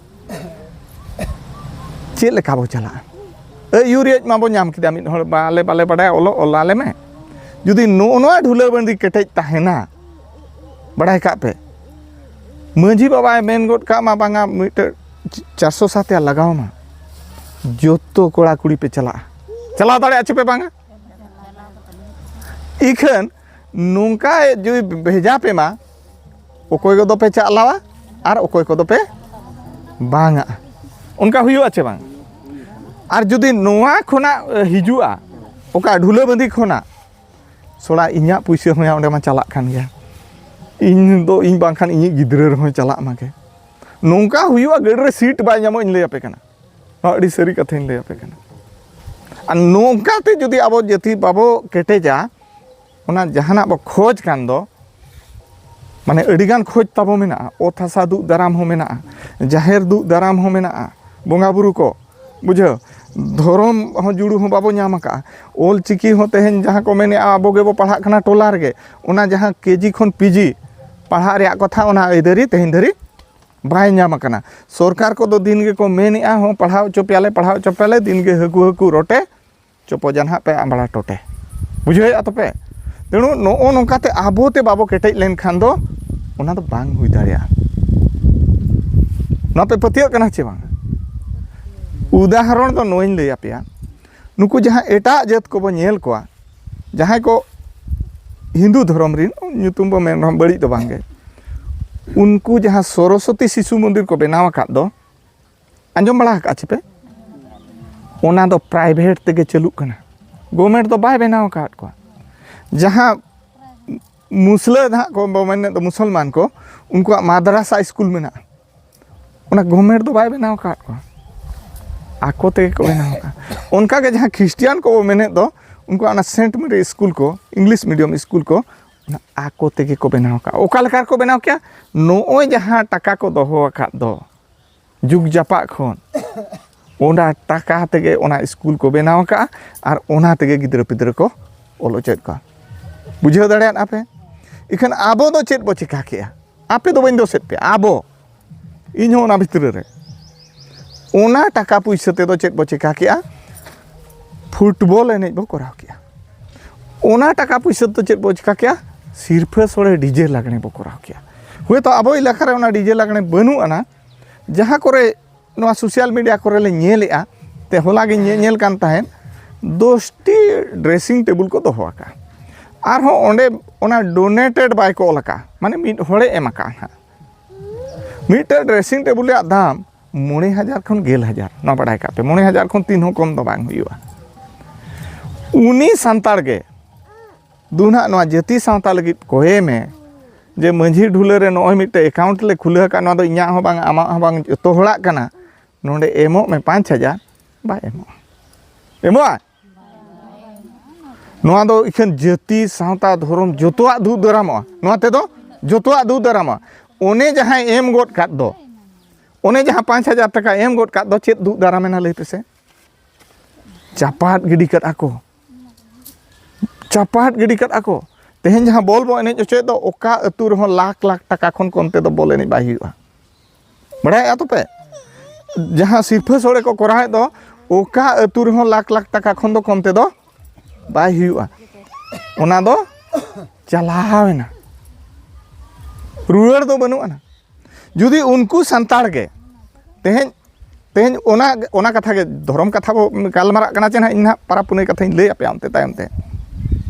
ᱪᱮᱫ ᱞᱮᱠᱟ ᱵᱚ ᱪᱟᱞᱟᱜᱼᱟ? ᱟᱹᱭᱩᱨᱤᱭᱟᱹ ᱢᱟᱵᱚ ᱧᱟᱢ ᱠᱮᱫᱟ, ᱢᱤᱫ ᱦᱚᱲ ᱵᱟᱞᱮ, ᱵᱟᱞᱮ ᱵᱟᱰᱟᱭᱟ, ᱚᱞᱚᱜ ᱚᱞ ᱟᱞᱮ ᱢᱮ᱾ ᱡᱩᱫᱤ ᱱᱚᱜᱼᱚ ᱱᱚᱣᱟ ᱰᱷᱩᱞᱟᱹ ᱵᱟᱸᱫᱤ ᱠᱮᱴᱮᱡ ᱛᱟᱦᱮᱱᱟ, ᱵᱟᱰᱟᱭ ᱠᱟᱜ ᱯᱮ, ᱢᱟᱺᱡᱷᱤ ᱵᱟᱵᱟᱭ ᱢᱮᱱ ᱜᱚᱫ ᱠᱟᱜ ᱢᱟ, ᱵᱟᱝᱟ ᱢᱤᱫᱴᱮᱡ ᱪᱟᱨᱥᱚ ᱥᱟᱛ ᱭᱟ ᱞᱟᱜᱟᱣ ᱢᱟ, ᱡᱚᱛᱚ ᱠᱚᱲᱟ ᱠᱩᱲᱤ ᱯᱮ ᱪᱟᱞᱟᱜᱼᱟ᱾ ᱪᱟᱞᱟᱣ ᱫᱟᱲᱮᱭᱟᱜᱼᱟ ᱪᱮ ᱯᱮ ᱵᱟᱝᱟ? ᱤᱠᱷᱟᱹᱱ ᱱᱚᱝᱠᱟ ᱡᱩᱫᱤ ᱵᱷᱮᱡᱟ ᱯᱮ ᱢᱟ, ᱚᱠᱚᱭ ᱠᱚᱫᱚ ᱯᱮ ᱪᱟᱞᱟᱣᱟ ᱟᱨ ᱚᱠᱚᱭ ᱠᱚᱫᱚ ᱯᱮ ᱵᱟᱝᱟ, ᱚᱱᱠᱟ ᱦᱩᱭᱩᱜᱼᱟ ᱪᱮ ᱵᱟᱝ? ᱟᱨ ᱡᱩᱫᱤ ᱱᱚᱣᱟ ᱠᱷᱚᱱᱟᱜ ᱦᱤᱡᱩᱜᱼᱟ, ᱚᱠᱟ ᱰᱷᱩᱞᱟᱹ ᱵᱟᱸᱫᱤ ᱠᱷᱚᱱᱟᱜ, ᱥᱚᱲᱟ ᱤᱧᱟᱹᱜ ᱯᱩᱭᱥᱟᱹ ᱦᱚᱸᱭᱟ ᱚᱸᱰᱮ ᱢᱟ ᱪᱟᱞᱟᱜ ᱠᱟᱱ ᱜᱮᱭᱟ, ᱤᱧ ᱫᱚ, ᱤᱧ ᱵᱟᱝᱠᱷᱟᱱ ᱤᱧᱤᱡ ᱜᱤᱫᱽᱨᱟᱹ ᱨᱮᱦᱚᱸᱭ ᱪᱟᱞᱟᱜ ᱢᱟᱜᱮ᱾ ᱱᱚᱝᱠᱟ ᱦᱩᱭᱩᱜᱼᱟ, ᱜᱟᱹᱰᱤ ᱨᱮ ᱥᱤᱴ ᱵᱟᱭ ᱧᱟᱢᱚᱜ, ᱤᱧ ᱞᱟᱹᱭ ᱟᱯᱮ ᱠᱟᱱᱟ, ᱱᱚᱣᱟ ᱟᱹᱰᱤ ᱥᱟᱹᱨᱤ ᱠᱟᱛᱷᱟᱧ ᱞᱟᱹᱭ ᱟᱯᱮ ᱠᱟᱱᱟ᱾ ᱟᱨ ᱱᱚᱝᱠᱟᱛᱮ ᱡᱩᱫᱤ ᱟᱵᱚ ᱡᱟᱹᱛᱤ ᱵᱟᱵᱚ ᱠᱮᱴᱮᱡᱟ, ᱚᱱᱟ ᱡᱟᱦᱟᱱᱟᱜ ᱵᱚ ᱠᱷᱚᱡᱽ ᱠᱟᱱ ᱫᱚ, ᱢᱟᱱᱮ ᱟᱹᱰᱤᱜᱟᱱ ᱠᱷᱚᱡᱽ ᱛᱟᱵᱚ ᱢᱮᱱᱟᱜᱼᱟ, ᱚᱛ ᱦᱟᱥᱟ ᱫᱩᱜ ᱫᱟᱨᱟᱢ ᱦᱚᱸ ᱢᱮᱱᱟᱜᱼᱟ, ᱡᱟᱦᱮᱨ ᱫᱩᱜ ᱫᱟᱨᱟᱢ ᱦᱚᱸ ᱢᱮᱱᱟᱜᱼᱟ, ᱵᱚᱸᱜᱟ ᱵᱩᱨᱩ ᱠᱚ, ᱵᱩᱡᱷᱟᱹᱣ, ᱫᱷᱚᱨᱚᱢ ᱦᱚᱸ ᱡᱩᱲᱩ ᱦᱚᱸ ᱵᱟᱵᱚ ᱧᱟᱢ ᱟᱠᱟᱫᱼᱟ᱾ ᱚᱞ ᱪᱤᱠᱤ ᱦᱚᱸ ᱛᱮᱦᱮᱧ ᱡᱟᱦᱟᱸ ᱠᱚ ᱢᱮᱱᱮᱫᱼᱟ, ᱟᱵᱚ ᱜᱮᱵᱚ ᱯᱟᱲᱦᱟᱜ ᱠᱟᱱᱟ ᱴᱚᱞᱟ ᱨᱮᱜᱮ, ᱚᱱᱟ ᱡᱟᱦᱟᱸ ᱠᱮᱡᱤ ᱠᱷᱚᱱ ᱯᱤᱡᱤ ᱯᱟᱲᱦᱟᱜ ᱨᱮᱭᱟᱜ ᱠᱟᱛᱷᱟ, ᱚᱱᱟ ᱟᱹᱭᱫᱟᱹᱨᱤ ᱛᱮᱦᱮᱧ ᱫᱷᱟᱹᱨᱤᱡ ᱵᱟᱭ ᱧᱟᱢ ᱟᱠᱟᱱᱟ᱾ ᱥᱚᱨᱠᱟᱨ ᱠᱚᱫᱚ ᱫᱤᱱ ᱜᱮᱠᱚ ᱢᱮᱱᱮᱫᱼᱟ, ᱦᱚᱸ ᱯᱟᱲᱦᱟᱣ ᱦᱚᱪᱚ ᱯᱮᱭᱟᱞᱮ, ᱯᱟᱲᱦᱟᱣ ᱦᱚᱪᱚ ᱯᱮᱭᱟᱞᱮ, ᱫᱤᱱ ᱜᱮ ᱦᱟᱹᱠᱩ ᱦᱟᱹᱠᱩ ᱨᱚᱴᱮ, ᱪᱚᱯᱚᱡᱟ ᱱᱟᱦᱟᱜ ᱯᱮ ᱟᱢᱵᱽᱲᱟ ᱴᱚᱴᱮ᱾ ᱵᱩᱡᱷᱟᱹᱣᱮᱫᱼᱟ ᱛᱚᱯᱮ? ᱛᱮᱬᱩ ᱱᱚᱜᱼᱚ ᱱᱚᱝᱠᱟᱛᱮ ᱟᱵᱚᱛᱮ ᱵᱟᱵᱚ ᱠᱮᱴᱮᱡ ᱞᱮᱱᱠᱷᱟᱱ ᱫᱚ ᱚᱱᱟ ᱫᱚ ᱵᱟᱝ ᱦᱩᱭ ᱫᱟᱲᱮᱭᱟᱜᱼᱟ᱾ ᱱᱚᱣᱟ ᱯᱮ ᱯᱟᱹᱛᱭᱟᱹᱜ ᱠᱟᱱᱟ ᱪᱮ ᱵᱟᱝ? ᱩᱫᱟᱦᱚᱨᱚᱱ ᱫᱚ ᱱᱚᱣᱟᱧ ᱞᱟᱹᱭ ᱟᱯᱮᱭᱟ, ᱱᱩᱠᱩ ᱡᱟᱦᱟᱸ ᱮᱴᱟᱜ ᱡᱟᱹᱛ ᱠᱚᱵᱚ ᱧᱮᱞ ᱠᱚᱣᱟ, ᱡᱟᱦᱟᱸᱭ ᱠᱚ ᱦᱤᱱᱫᱩ ᱫᱷᱚᱨᱚᱢ ᱨᱤᱱ, ᱧᱩᱛᱩᱢ ᱵᱚ ᱢᱮᱱ ᱨᱮᱦᱚᱸ ᱵᱟᱹᱲᱤᱡ ᱫᱚ ᱵᱟᱝᱜᱮ, ᱩᱱᱠᱩ ᱡᱟᱦᱟᱸ ᱥᱚᱨᱚᱥᱚᱛᱤ ᱥᱤᱥᱩ ᱢᱚᱱᱫᱤᱨ ᱠᱚ ᱵᱮᱱᱟᱣ ᱟᱠᱟᱫ ᱫᱚ, ᱟᱸᱡᱚᱢ ᱵᱟᱲᱟ ᱟᱠᱟᱫ ᱪᱮᱯᱮ? ᱚᱱᱟ ᱫᱚ ᱯᱨᱟᱭᱵᱷᱮᱴ ᱛᱮᱜᱮ ᱪᱟᱹᱞᱩᱜ ᱠᱟᱱᱟ, ᱜᱚᱵᱷᱢᱮᱱᱴ ᱫᱚ ᱵᱟᱭ ᱵᱮᱱᱟᱣ ᱟᱠᱟᱫ ᱠᱚᱣᱟ᱾ ᱡᱟᱦᱟᱸ ᱢᱩᱥᱞᱟᱹ ᱱᱟᱦᱟᱜ ᱠᱚ ᱵᱚ ᱢᱮᱱᱮᱫ ᱫᱚ, ᱢᱩᱥᱚᱞᱢᱟᱱ ᱠᱚ, ᱩᱱᱠᱩᱣᱟᱜ ᱢᱟᱫᱽᱨᱟᱥᱟ ᱥᱠᱩᱞ ᱢᱮᱱᱟᱜᱼᱟ, ᱚᱱᱟ ᱜᱚᱵᱷᱢᱮᱱᱴ ᱫᱚ ᱵᱟᱭ ᱵᱮᱱᱟᱣ ᱟᱠᱟᱫ ᱠᱚᱣᱟ, ᱟᱠᱚ ᱛᱮᱜᱮ ᱠᱚ ᱵᱮᱱᱟᱣ ᱟᱠᱟᱫᱼᱟ᱾ ᱚᱱᱠᱟᱜᱮ ᱡᱟᱦᱟᱸ ᱠᱷᱨᱤᱥᱴᱤᱭᱟᱱ ᱠᱚ ᱵᱚ ᱢᱮᱱᱮᱫ ᱫᱚ, ᱩᱱᱠᱩᱣᱟᱜ ᱚᱱᱟ ᱥᱮᱱᱴ ᱢᱮᱨᱤ ᱥᱠᱩᱞ ᱠᱚ, ᱤᱝᱞᱤᱥ ᱢᱤᱰᱤᱭᱟᱢ ᱥᱠᱩᱞ ᱠᱚ, ᱚᱱᱟ ᱟᱠᱚ ᱛᱮᱜᱮ ᱠᱚ ᱵᱮᱱᱟᱣ ᱟᱠᱟᱫᱼᱟ᱾ ᱚᱠᱟ ᱞᱮᱠᱟ ᱨᱮᱠᱚ ᱵᱮᱱᱟᱣ ᱠᱮᱜᱼᱟ? ᱱᱚᱜᱼᱚᱭ ᱡᱟᱦᱟᱸ ᱴᱟᱠᱟ ᱠᱚ ᱫᱚᱦᱚ ᱟᱠᱟᱫ ᱫᱚ ᱡᱩᱜᱽ ᱡᱟᱯᱟᱜ ᱠᱷᱚᱱ, ᱚᱱᱟ ᱴᱟᱠᱟ ᱛᱮᱜᱮ ᱚᱱᱟ ᱥᱠᱩᱞ ᱠᱚ ᱵᱮᱱᱟᱣ ᱟᱠᱟᱫᱼᱟ ᱟᱨ ᱚᱱᱟ ᱛᱮᱜᱮ ᱜᱤᱫᱽᱨᱟᱹ ᱯᱤᱫᱽᱨᱟᱹ ᱠᱚ ᱚᱞ ᱦᱚᱪᱚᱭᱮᱫ ᱠᱚᱣᱟ᱾ ᱵᱩᱡᱷᱟᱹᱣ ᱫᱟᱲᱮᱭᱟᱫ ᱟᱯᱮ? ᱤᱠᱷᱟᱹᱱ ᱟᱵᱚ ᱫᱚ ᱪᱮᱫ ᱵᱚ ᱪᱮᱠᱟ ᱠᱮᱜᱼᱟ? ᱟᱯᱮ ᱫᱚ ᱵᱟᱹᱧ ᱫᱳᱥᱮᱫ ᱯᱮᱭᱟ, ᱟᱵᱚ, ᱤᱧ ᱦᱚᱸ ᱚᱱᱟ ᱵᱷᱤᱛᱨᱤ ᱨᱮ᱾ ᱚᱱᱟ ᱴᱟᱠᱟ ᱯᱩᱭᱥᱟᱹ ᱛᱮᱫᱚ ᱪᱮᱫ ᱵᱚ ᱪᱮᱠᱟ ᱠᱮᱜᱼᱟ? ᱯᱷᱩᱴᱵᱚᱞ ᱮᱱᱮᱡ ᱵᱚ ᱠᱚᱨᱟᱣ ᱠᱮᱜᱼᱟ᱾ ᱚᱱᱟ ᱴᱟᱠᱟ ᱯᱩᱭᱥᱟᱹ ᱛᱮᱫᱚ ᱪᱮᱫ ᱵᱚ ᱪᱮᱠᱟ ᱠᱮᱜᱼᱟ? ᱥᱤᱨᱯᱷᱟᱹ ᱥᱚᱲᱮ ᱰᱤᱡᱮ ᱞᱟᱜᱽᱬᱮ ᱵᱚ ᱠᱚᱨᱟᱣ ᱠᱮᱜᱼᱟ᱾ ᱦᱳᱭᱛᱳ ᱟᱵᱚ ᱮᱞᱟᱠᱟ ᱨᱮ ᱚᱱᱟ ᱰᱤᱡᱮ ᱞᱟᱜᱽᱬᱮ ᱵᱟᱹᱱᱩᱜ ᱟᱱᱟ, ᱡᱟᱦᱟᱸ ᱠᱚᱨᱮ ᱱᱚᱣᱟ ᱥᱳᱥᱟᱞ ᱢᱤᱰᱤᱭᱟ ᱠᱚᱨᱮ ᱞᱮ ᱧᱮᱞᱮᱜᱼᱟ, ᱛᱮ ᱦᱚᱞᱟ ᱜᱤᱧ ᱧᱮ-, ᱧᱮᱞ ᱠᱟᱱ ᱛᱟᱦᱮᱸᱫ, ᱫᱚᱥᱴᱤ ᱰᱨᱮᱥᱤᱝ ᱴᱮᱵᱩᱞ ᱠᱚ ᱫᱚᱦᱚ ᱟᱠᱟᱫᱼᱟ᱾ ᱟᱨᱦᱚᱸ ᱚᱸᱰᱮ ᱚᱱᱟ ᱰᱳᱱᱮᱴᱮᱰ ᱵᱟᱭ ᱠᱚ ᱚᱞ ᱟᱠᱟᱫᱼᱟ, ᱢᱟᱱᱮ ᱢᱤᱫ ᱦᱚᱲᱮ ᱮᱢ ᱟᱠᱟᱫᱼᱟ ᱱᱟᱦᱟᱜ᱾ ᱢᱤᱫᱴᱮᱱ ᱰᱨᱮᱥᱤᱝ ᱴᱮᱵᱩᱞ ᱨᱮᱭᱟᱜ ᱫᱟᱢ ᱢᱚᱬᱮ ᱦᱟᱡᱟᱨ ᱠᱷᱚᱱ ᱜᱮᱞ ᱦᱟᱡᱟᱨ, ᱱᱚᱣᱟ ᱵᱟᱲᱟᱭ ᱠᱟᱜ ᱯᱮ, ᱢᱚᱬᱮ ᱦᱟᱡᱟᱨ ᱠᱷᱚᱱ ᱛᱤᱱ ᱦᱚᱸ ᱠᱚᱢ ᱫᱚ ᱵᱟᱝ ᱦᱩᱭᱩᱜᱼᱟ᱾ ᱩᱱᱤ ᱥᱟᱱᱛᱟᱲ ᱜᱮ ᱫᱩ ᱱᱟᱦᱟᱜ ᱱᱚᱣᱟ ᱡᱟᱹᱛᱤ ᱥᱟᱶᱛᱟ ᱞᱟᱹᱜᱤᱫ ᱠᱚᱭᱮ ᱢᱮ, ᱡᱮ ᱢᱟᱹᱡᱷᱤ ᱰᱷᱩᱞᱟᱹ ᱨᱮ ᱱᱚᱜᱼᱚᱭ ᱢᱤᱫᱴᱮᱡ ᱮᱠᱟᱣᱩᱱᱴ ᱞᱮ ᱠᱷᱩᱞᱟᱹᱣ ᱟᱠᱟᱫ, ᱱᱚᱣᱟ ᱫᱚ ᱤᱧᱟᱹᱜ ᱦᱚᱸ ᱵᱟᱝ, ᱟᱢᱟᱜ ᱦᱚᱸ ᱵᱟᱝ, ᱡᱚᱛᱚ ᱦᱚᱲᱟᱜ ᱠᱟᱱᱟ, ᱱᱚᱰᱮ ᱮᱢᱚᱜ ᱢᱮ ᱯᱟᱸᱪ ᱦᱟᱡᱟᱨ, ᱵᱟᱭ ᱮᱢᱚᱜᱼᱟ᱾ ᱮᱢᱚᱜᱼᱟ? ᱱᱚᱣᱟ ᱫᱚ ᱤᱠᱷᱟᱹᱱ ᱡᱟᱹᱛᱤ, ᱥᱟᱶᱛᱟ, ᱫᱷᱚᱨᱚᱢ ᱡᱚᱛᱚᱣᱟᱜ ᱫᱩᱜ ᱫᱟᱨᱟᱢᱚᱜᱼᱟ᱾ ᱱᱚᱣᱟ ᱛᱮᱫᱚ ᱡᱚᱛᱚᱣᱟᱜ ᱫᱩᱜ ᱫᱟᱨᱟᱢᱚᱜᱼᱟ᱾ ᱚᱱᱮ ᱡᱟᱦᱟᱸᱭ ᱮᱢ ᱜᱚᱫ ᱠᱟᱫ ᱫᱚ, ᱚᱱᱮ ᱡᱟᱦᱟᱸ ᱯᱟᱸᱪ ᱦᱟᱡᱟᱨ ᱴᱟᱠᱟ ᱮᱢ ᱜᱚᱫ ᱠᱟᱫ ᱫᱚ, ᱪᱮᱫ ᱫᱩᱜ ᱫᱟᱨᱟᱢᱮᱱᱟ ᱞᱟᱹᱭ ᱯᱮᱥᱮ? ᱪᱟᱯᱟᱫ ᱜᱤᱰᱤ ᱠᱟᱫᱼᱟ ᱠᱚ, ᱪᱟᱯᱟᱫ ᱜᱤᱰᱤ ᱠᱟᱫᱼᱟ ᱠᱚ᱾ ᱛᱮᱦᱮᱧ ᱡᱟᱦᱟᱸ ᱵᱚᱞ ᱵᱚ ᱮᱱᱮᱡ ᱦᱚᱪᱚᱭᱮᱫ ᱫᱚ, ᱚᱠᱟ ᱟᱹᱛᱩ ᱨᱮᱦᱚᱸ ᱞᱟᱠᱷ ᱞᱟᱠᱷ ᱴᱟᱠᱟ ᱠᱷᱚᱱ ᱠᱚᱢ ᱛᱮᱫᱚ ᱵᱚᱞ ᱮᱱᱮᱡ ᱵᱟᱭ ᱦᱩᱭᱩᱜᱼᱟ᱾ ᱵᱟᱲᱟᱭᱮᱫᱼᱟ ᱛᱚᱯᱮ? ᱡᱟᱦᱟᱸ ᱥᱤᱨᱯᱷᱟᱹ ᱥᱳᱲᱮ ᱠᱚ ᱠᱚᱨᱟᱣᱮᱫ ᱫᱚ, ᱚᱠᱟ ᱟᱹᱛᱩ ᱨᱮᱦᱚᱸ ᱞᱟᱠᱷ ᱞᱟᱠᱷ ᱴᱟᱠᱟ ᱠᱷᱚᱱ ᱫᱚ ᱠᱚᱢ ᱛᱮᱫᱚ ᱵᱟᱭ ᱦᱩᱭᱩᱜᱼᱟ᱾ ᱚᱱᱟ ᱫᱚ ᱪᱟᱞᱟᱣᱮᱱᱟ, ᱨᱩᱣᱟᱹᱲ ᱫᱚ ᱵᱟᱹᱱᱩᱜ ᱟᱱᱟ᱾ ᱡᱩᱫᱤ ᱩᱱᱠᱩ ᱥᱟᱱᱛᱟᱲ ᱜᱮ ᱛᱮᱦᱮᱧ ᱛᱮᱦᱮᱧ ᱚᱱᱟ ᱚᱱᱟ ᱠᱟᱛᱷᱟ ᱜᱮ, ᱫᱷᱚᱨᱚᱢ ᱠᱟᱛᱷᱟ ᱵᱚ ᱜᱟᱞᱢᱟᱨᱟᱜ ᱠᱟᱱᱟ ᱪᱮ ᱱᱟᱦᱟᱜ, ᱤᱧ ᱱᱟᱦᱟᱜ ᱯᱟᱨᱟᱵᱽ ᱯᱩᱱᱟᱹᱭ ᱠᱟᱛᱷᱟᱧ ᱞᱟᱹᱭ ᱟᱯᱮᱭᱟ ᱚᱱᱛᱮ ᱛᱟᱭᱚᱢ ᱛᱮ᱾